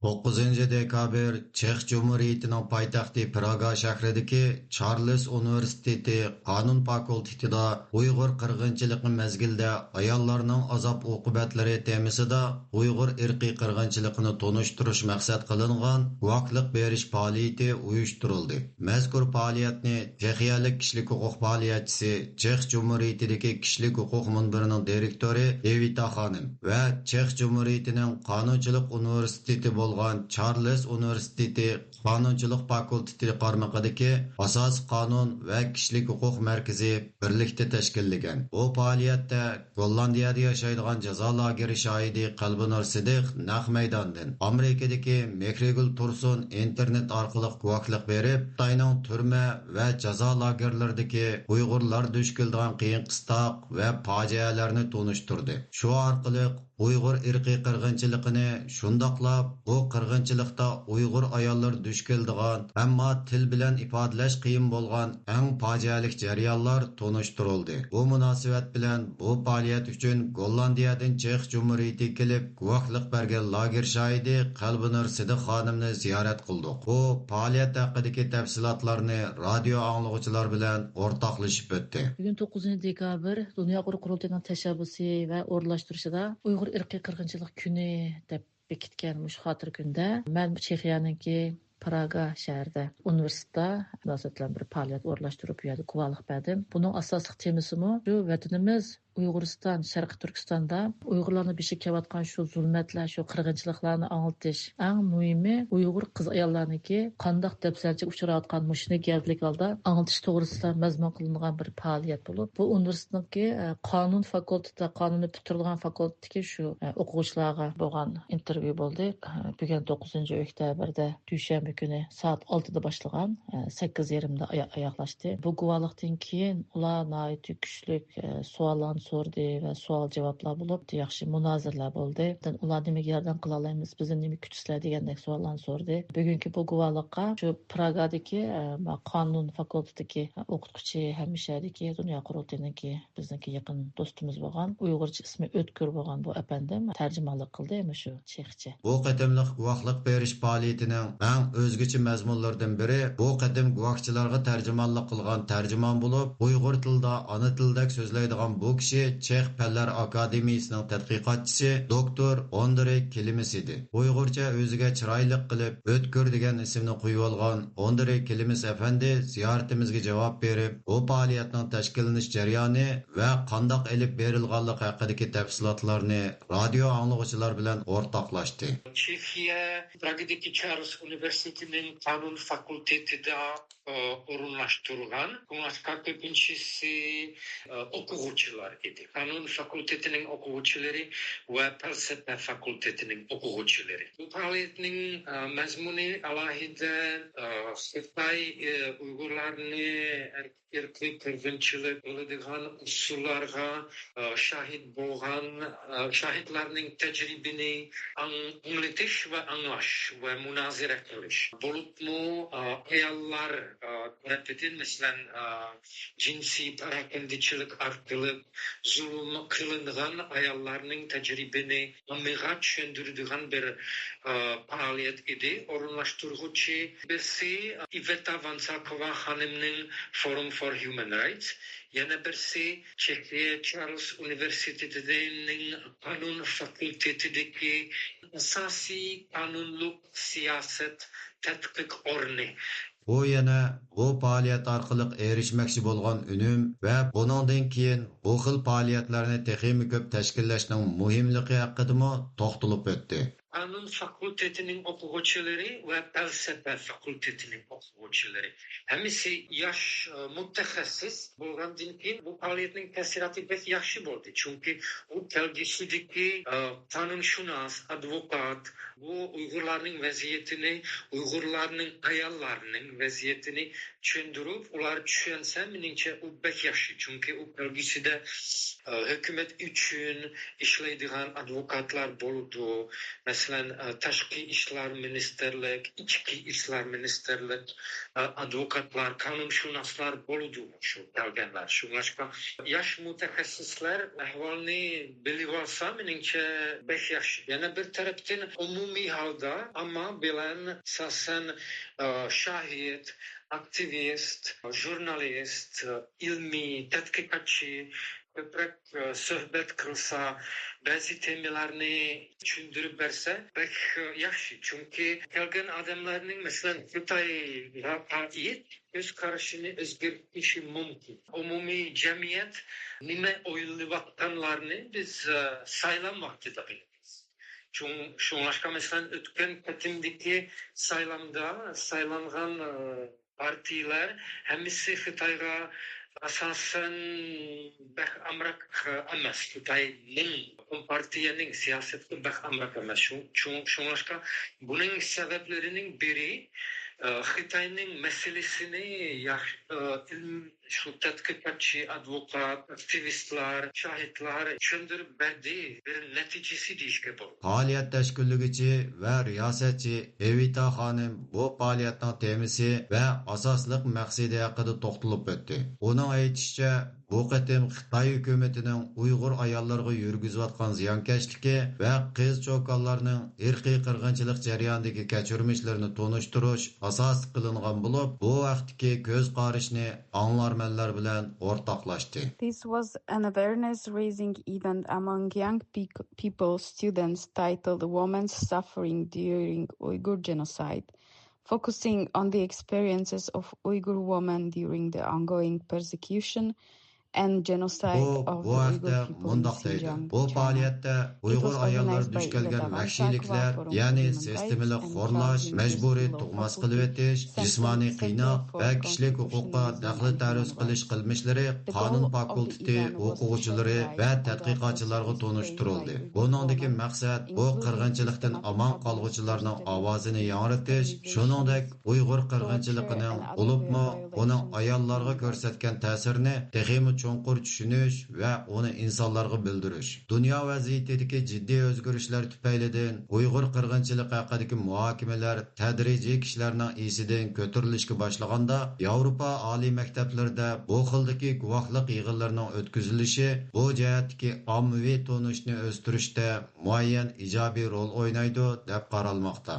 توققۇزىنچى دېكابىر چېخ جۇمھۇرىيىتىنىڭ پايتەختى پراگا شەھىرىدىكى چارلىز ئۇنىۋېرسىتېتى قانۇن فاكۇلتېتىدا ئۇيغۇر قىرغىنچىلىقى مەزگىلىدە ئاياللارنىڭ ئازاب ئوقۇبەتلىرى تېمىسىدا ئۇيغۇر ئىرقىي قىرغىنچىلىقىنى تونۇشتۇرۇش مەقسەت قىلىنغان گۇۋاھلىق بېرىش پائالىيىتى ئۇيۇشتۇرۇلدى. مەزكۇر پائالىيەتنى چېخىيەلىك كىشىلىك ھوقۇق پائالىيەتچىسى، چېخ جۇمھۇرىيىتىدىكى كىشىلىك ھوقۇق مۇنبىرىنىڭ دىرېكتورى ئېۋىتا خانىم ۋە چېخ جۇمھۇرىيىتىنىڭ قانۇنچىلىق ئۇنىۋېرسىتېتى بولغان چارلىز ئۇنىۋېرسىتېتى قانۇنچىلىق فاكۇلتېتى قارمىقىدىكى ئاساسىي قانۇن ۋە كىشىلىك ھوقۇق مەركىزى بىرلىكتە تەشكىللىگەن. بۇ پائالىيەتتە گوللاندىيەدە ياشايدىغان جازا لاگېرى شاھىدى قەلبىنۇر سىدىق نەق مەيداندىن، ئامېرىكىدىكى مېھرىگۈل تۇرسۇن ئىنتېرنېت ئارقىلىق گۇۋاھلىق بېرىپ، خىتاينىڭ تۈرمە ۋە جازا لاگېرلىرىدىكى ئۇيغۇرلار دۇچ كېلىدىغان قىيىن-قىستاق ۋە پاجىئەلەرنى تونۇشتۇردى. شۇ ئارقىلىق ئۇيغۇر ئىرقىي قىرغىنچىلىقىنى، شۇنداقلا بۇ قىرغىنچىلىقتا ئۇيغۇر ئاياللىرى دۇچ كېلىدىغان، ئەمما تىل بىلەن ئىپادىلەش قىيىن بولغان ئەڭ پاجىئەلىك جەريانلار تونۇشتۇرۇلدى. بۇ مۇناسىۋەت بىلەن بۇ پائالىيەت ئۈچۈن گوللاندىيەدىن چېخ جۇمھۇرىيىتىگە كېلىپ گۇۋاھلىق بەرگەن لاگېر شاھىدى قەلبىنۇر سىدىق خانىمنى زىيارەت قىلدۇق. ئۇ پائالىيەت ھەققىدىكى تەپسىلاتلارنى رادىيو ئاڭلىغۇچىلار بىلەن ئورتاقلىشىپ ئۆتتى. بۈگۈن توققۇزىنچى دېكابىر دۇنيا ئۇيغۇر قۇرۇلتىيىنىڭ تەشەببۇسى ۋە ئورۇنلاشتۇرۇشىدا ئۇيغۇر ئىرقىي قىرغىنچىلىق كۈنى دەپ بېكىتكەن مۇشۇ خاتىرە كۈندە مەن چېخىيەنىڭكى پراگا شەھىرىدە ئۇنىۋېرسىتېتتا مۇناسىۋەت بىلەن بىر پائالىيەت ئورۇنلاشتۇرۇپ، بۇ يەردە گۇۋاھلىق بەردىم. بۇنىڭ ئاساسلىق تېمىسىمۇ شۇ ۋەتىنىمىز ئۇيغۇرىستان، شەرقىي تۈركىستاندا ئۇيغۇرلارنىڭ بېشىغا كېلىۋاتقان شۇ زۇلمەتلەر، شۇ قىرغىنچىلىقلارنى ئاڭلىتىش. ئەڭ مۇھىمى، ئۇيغۇر قىز-ئاياللارنىڭكى قانداق دەپسەندىچىلىككە ئۇچراۋاتقان مۇشۇنى گەۋدىلىك ھالدا ئاڭلىتىش توغرىسىدا مەزمۇن قىلىنغان بىر پائالىيەت بولۇپ، بۇ ئۇنىۋېرسىتېتنىڭكى، ئە، قانۇن فاكۇلتېتى، قانۇننى پۈتتۈرىدىغان فاكۇلتېتتىكى شۇ، ئە، ئوقۇغۇچىلارغا بولغان ئىنتېرۋيۇ بولدى. ئە، بۈگۈن توققۇزىنچى ئۆكتەبىردە، دۈشەنبە كۈنى سائەت ئالتىدا باشلىغان، ئە، سەككىز يېرىمدە ئايا-، ئاياغلاشتى. بۇ گۇۋاھلىقتىن كېيىن ئۇلار ناھايىتى كۈچلۈك، ئە، سوئاللارنى سورىدى ۋە سوئال-جاۋابلار بولۇپ، ياخشى مۇنازىرىلەر بولدى. ئۇلار نېمىگە ياردەم قىلالايمىز، بىزدىن نېمە كۈتىسىلەر دېگەندەك سوئاللارنى سورىدى. بۈگۈنكى بۇ گۇۋاھلىققا شۇ پراگادىكى، ئە، قانۇن فاكۇلتېتىدىكى ئوقۇتقۇچى ھەم مۇشۇ يەردىكى دۇنيا قۇرۇلتىيىنىڭكى، بىزنىڭكى يېقىن دوستىمىز بولغان، ئۇيغۇرچە ئىسمى ئۆتكۈر بولغان بۇ ئەپەندىم تەرجىمانلىق قىلدى مۇشۇ چېخىچە. بۇ قېتىملىق گۇۋاھلىق بېرىش پائالىيىتىنىڭ ئەڭ ئۆزگىچە مەزمۇنلىرىدىن بىرى، بۇ قېتىم گۇۋاھچىلارغا تەرجىمانلىق قىلغان تەرجىمان بولۇپ، ئۇيغۇر تىلىدا ئانا تىلدەك سۆزلەيدىغان بۇ كىشى چېخ پەنلەر ئاكادېمىيىسىنىڭ تەتقىقاتچىسى دوكتور ئوندرې كىلىمىس ئىدى. ئۇيغۇرچە ئۆزىگە چىرايلىق قىلىپ، ئۆتكۈر دېگەن ئىسىمنى قويۇۋالغان ئوندرې كىلىمىس ئەپەندى زىيارىتىمىزگە جاۋاب بېرىپ، بۇ پائالىيەتنىڭ تەشكىللىنىش جەريانى ۋە قانداق ئېلىپ بېرىلغانلىقى ھەققىدىكى تەپسىلاتلارنى رادىيو ئاڭلىغۇچىلار بىلەن ئورتاقلاشتى. چېخىيە پراگىدىكى چارلز ئۇنىۋېرسىتېتىنىڭ قانۇن فاكۇلتېتىدا، ئورۇنلاشتۇرغان. شۇڭلاشقا كۆپىنچىسى، ئوقۇغۇچىلار ئىدى. قانۇن فاكۇلتېتىنىڭ ئوقۇغۇچىلىرى ۋە پەلسەپە فاكۇلتېتىنىڭ ئوقۇغۇچىلىرى. بۇ پائالىيەتنىڭ، مەزمۇنى ئالاھىدە، خىتاي، ئۇيغۇرلارنى ئىرقىي قىرغىنچىلىق قىلىدىغان ئۇسۇللارغا، ئە، شاھىت بولغان، ئە، شاھىتلارنىڭ تەجرىبىنى ئاڭ-، ئاڭلىتىش ۋە ئاڭلاش ۋە مۇنازىرە قىلىش. بولۇپمۇ، ئە، ئاياللار، ئە، تەرىپىدىن، مەسىلەن، ئە، جىنسىي پاراكەندىچىلىك ئارقىلىق زۇلۇم قىلىنغان ئاياللارنىڭ تەجرىبىنى ئاممىغا چۈشەندۈرىدىغان بىر، ئە، پائالىيەت ئىدى. ئورۇنلاشتۇرغۇچى بىرسى ئىۋېتا ۋانساكوۋا خانىمنىڭ Forum for Human Rights، يەنە بىرسى چېخىيە چارلز ئۇنىۋېرسىتېتىنىڭ قانۇن فاكۇلتېتىدىكى ئاساسىي قانۇنلۇق سىياسەت تەتقىق ئورنى. ئۇ يەنە بۇ پائالىيەت ئارقىلىق ئېرىشمەكچى بولغان ئۈنۈم ۋە بۇنىڭدىن كېيىن بۇ خىل پائالىيەتلەرنى تېخىمۇ كۆپ تەشكىللەشنىڭ مۇھىملىقى ھەققىدىمۇ توختىلىپ ئۆتتى. قانۇن فاكۇلتېتىنىڭ ئوقۇغۇچىلىرى ۋە پەلسەپە فاكۇلتېتىنىڭ ئوقۇغۇچىلىرى ھەممىسى ياش، ئە، مۇتەخەسسىس بولغاندىن كېيىن بۇ پائالىيەتنىڭ تەسىراتى بەك ياخشى بولدى. چۈنكى ئۇ كەلگۈسىدىكى، ئە، قانۇنشۇناس، ئادۋوكات، بۇ ئۇيغۇرلارنىڭ ۋەزىيىتىنى، ئۇيغۇرلارنىڭ ئاياللارنىڭ ۋەزىيىتىنى چۈشەندۈرۈپ، ئۇلار چۈشەنسە، مېنىڭچە ئۇ بەك ياخشى. چۈنكى ئۇ كەلگۈسىدە، ئە، ھۆكۈمەت ئۈچۈن ئىشلەيدىغان ئادۋوكاتلار بولىدۇ. مەسىلەن، ئە، تاشقى ئىشلار مىنىستىرلىك، ئىچكى ئىشلار مىنىستىرلىك، ئە، ئادۋوكاتلار، قانۇنشۇناسلار بولىدۇ شۇ كەلگەنلەر. شۇڭلاشقا ياش مۇتەخەسسىسلەر ئەھۋالنى بىلىۋالسا، مېنىڭچە بەك ياخشى. يەنە بىر تەرەپتىن ئومۇمىي ھالدا ئامما بىلەن ئاساسەن، ئە، شاھىت، ئاكتىۋىست، ژۇرنالىست، ئىلمىي تەتقىقاتچى، كۆپرەك، ئە، سۆھبەت قىلسا، بەزى تېمىلارنى چۈشەندۈرۈپ بەرسە بەك، ئە، ياخشى. چۈنكى كەلگەن ئادەملەرنىڭ، مەسىلەن، خىتايغا ئائىت كۆز قارىشىنى ئۆزگەرتىشى مۇمكىن. ئومۇمىي جەمئىيەت نېمە ئويلاۋاتقانلارنى بىز، ئە، سايلام ۋاقتىدا بىلىمىز. شۇڭ-، شۇڭلاشقا، مەسىلەن، ئۆتكەن قېتىمدىكى سايلامدا سايلانغان، ئە، پارتىيىلەر ھەممىسى خىتايغا ئاساسەن بەك ئامراق ئەمەس. خىتاينىڭ، كومپارتىيەنىڭ سىياسىتى بەك ئامراق ئەمەس. شۇ-، شۇ-، شۇڭلاشقا بۇنىڭ سەۋەبلىرىنىڭ بىرى، ئە، خىتاينىڭ مەسىلىسىنى ياخ-، ئە، ئىلم-، شۇ تەتقىقاتچى، ئادۋوكات، ئاكتىۋىستلار، شاھىتلار چۈشەندۈرۈپ بەردى، بىر نەتىجىسى دېيىشكە بولىدۇ. پائالىيەت تەشكىللىگۈچى ۋە رىياسەتچى ئېۋىتا خانىم بۇ پائالىيەتنىڭ تېمىسى ۋە ئاساسلىق مەقسىتى ھەققىدە توختىلىپ ئۆتتى. ئۇنىڭ ئېيتىشىچە، بۇ قېتىم خىتاي ھۆكۈمىتىنىڭ ئۇيغۇر ئاياللىرىغا يۈرگۈزۈۋاتقان زىيانكەشلىكى ۋە قىز چوكانلارنىڭ ئىرقىي قىرغىنچىلىق جەريانىدىكى كەچۈرمىشلىرىنى تونۇشتۇرۇش ئاساس قىلىنغان بولۇپ، بۇ ھەقتىكى كۆز قارىشىنى ئاڭلارمەنلەر بىلەن ئورتاقلاشتى. This was an awareness-raising event among young peop-, people, students, titled Women's Suffering During Uyghur Genocide, focusing on the experiences of Uyghur women during the ongoing persecution بۇ، بۇ ھەقتە مۇنداق دەيدۇ: بۇ پائالىيەتتە ئۇيغۇر ئاياللىرى دۇچ كەلگەن ۋەھشىيلىكلەر، يەنى سىستېمىلىق خورلاش، مەجبۇرىي تۇغماس قىلىۋېتىش، جىسمانىي قىيناق ۋە كىشىلىك ھوقۇققا دەخلى تەرۇز قىلىش قىلمىشلىرى قانۇن فاكۇلتېتى ئوقۇغۇچىلىرى ۋە تەتقىقاتچىلارغا تونۇشتۇرۇلدى. بۇنىڭدىكى مەقسەت بۇ قىرغىنچىلىقتىن ئامان قالغۇچىلارنىڭ ئاۋازىنى ياڭرىتىش، شۇنىڭدەك ئۇيغۇر قىرغىنچىلىقىنىڭ، بولۇپمۇ ئۇنىڭ ئاياللارغا كۆرسەتكەن تەسىرىنى تېخىمۇ چوڭقۇر چۈشىنىش ۋە ئۇنى ئىنسانلارغا بىلدۈرۈش. دۇنيا ۋەزىيىتىدىكى جىددىي ئۆزگىرىشلەر تۈپەيلىدىن ئۇيغۇر قىرغىنچىلىقى ھەققىدىكى مۇھاكىمىلەر تەدرىجىي كىشىلەرنىڭ ئېسىدىن كۆتۈرۈلۈشكە باشلىغاندا، ياۋروپا ئالىي مەكتەپلىرىدە بۇ خىلدىكى گۇۋاھلىق يىغىنلىرىنىڭ ئۆتكۈزۈلۈشى بۇ جەھەتتىكى ئاممىۋى تونۇشنى ئۆستۈرۈشتە مۇئەييەن ئىجابىي رول ئوينايدۇ، دەپ قارالماقتا.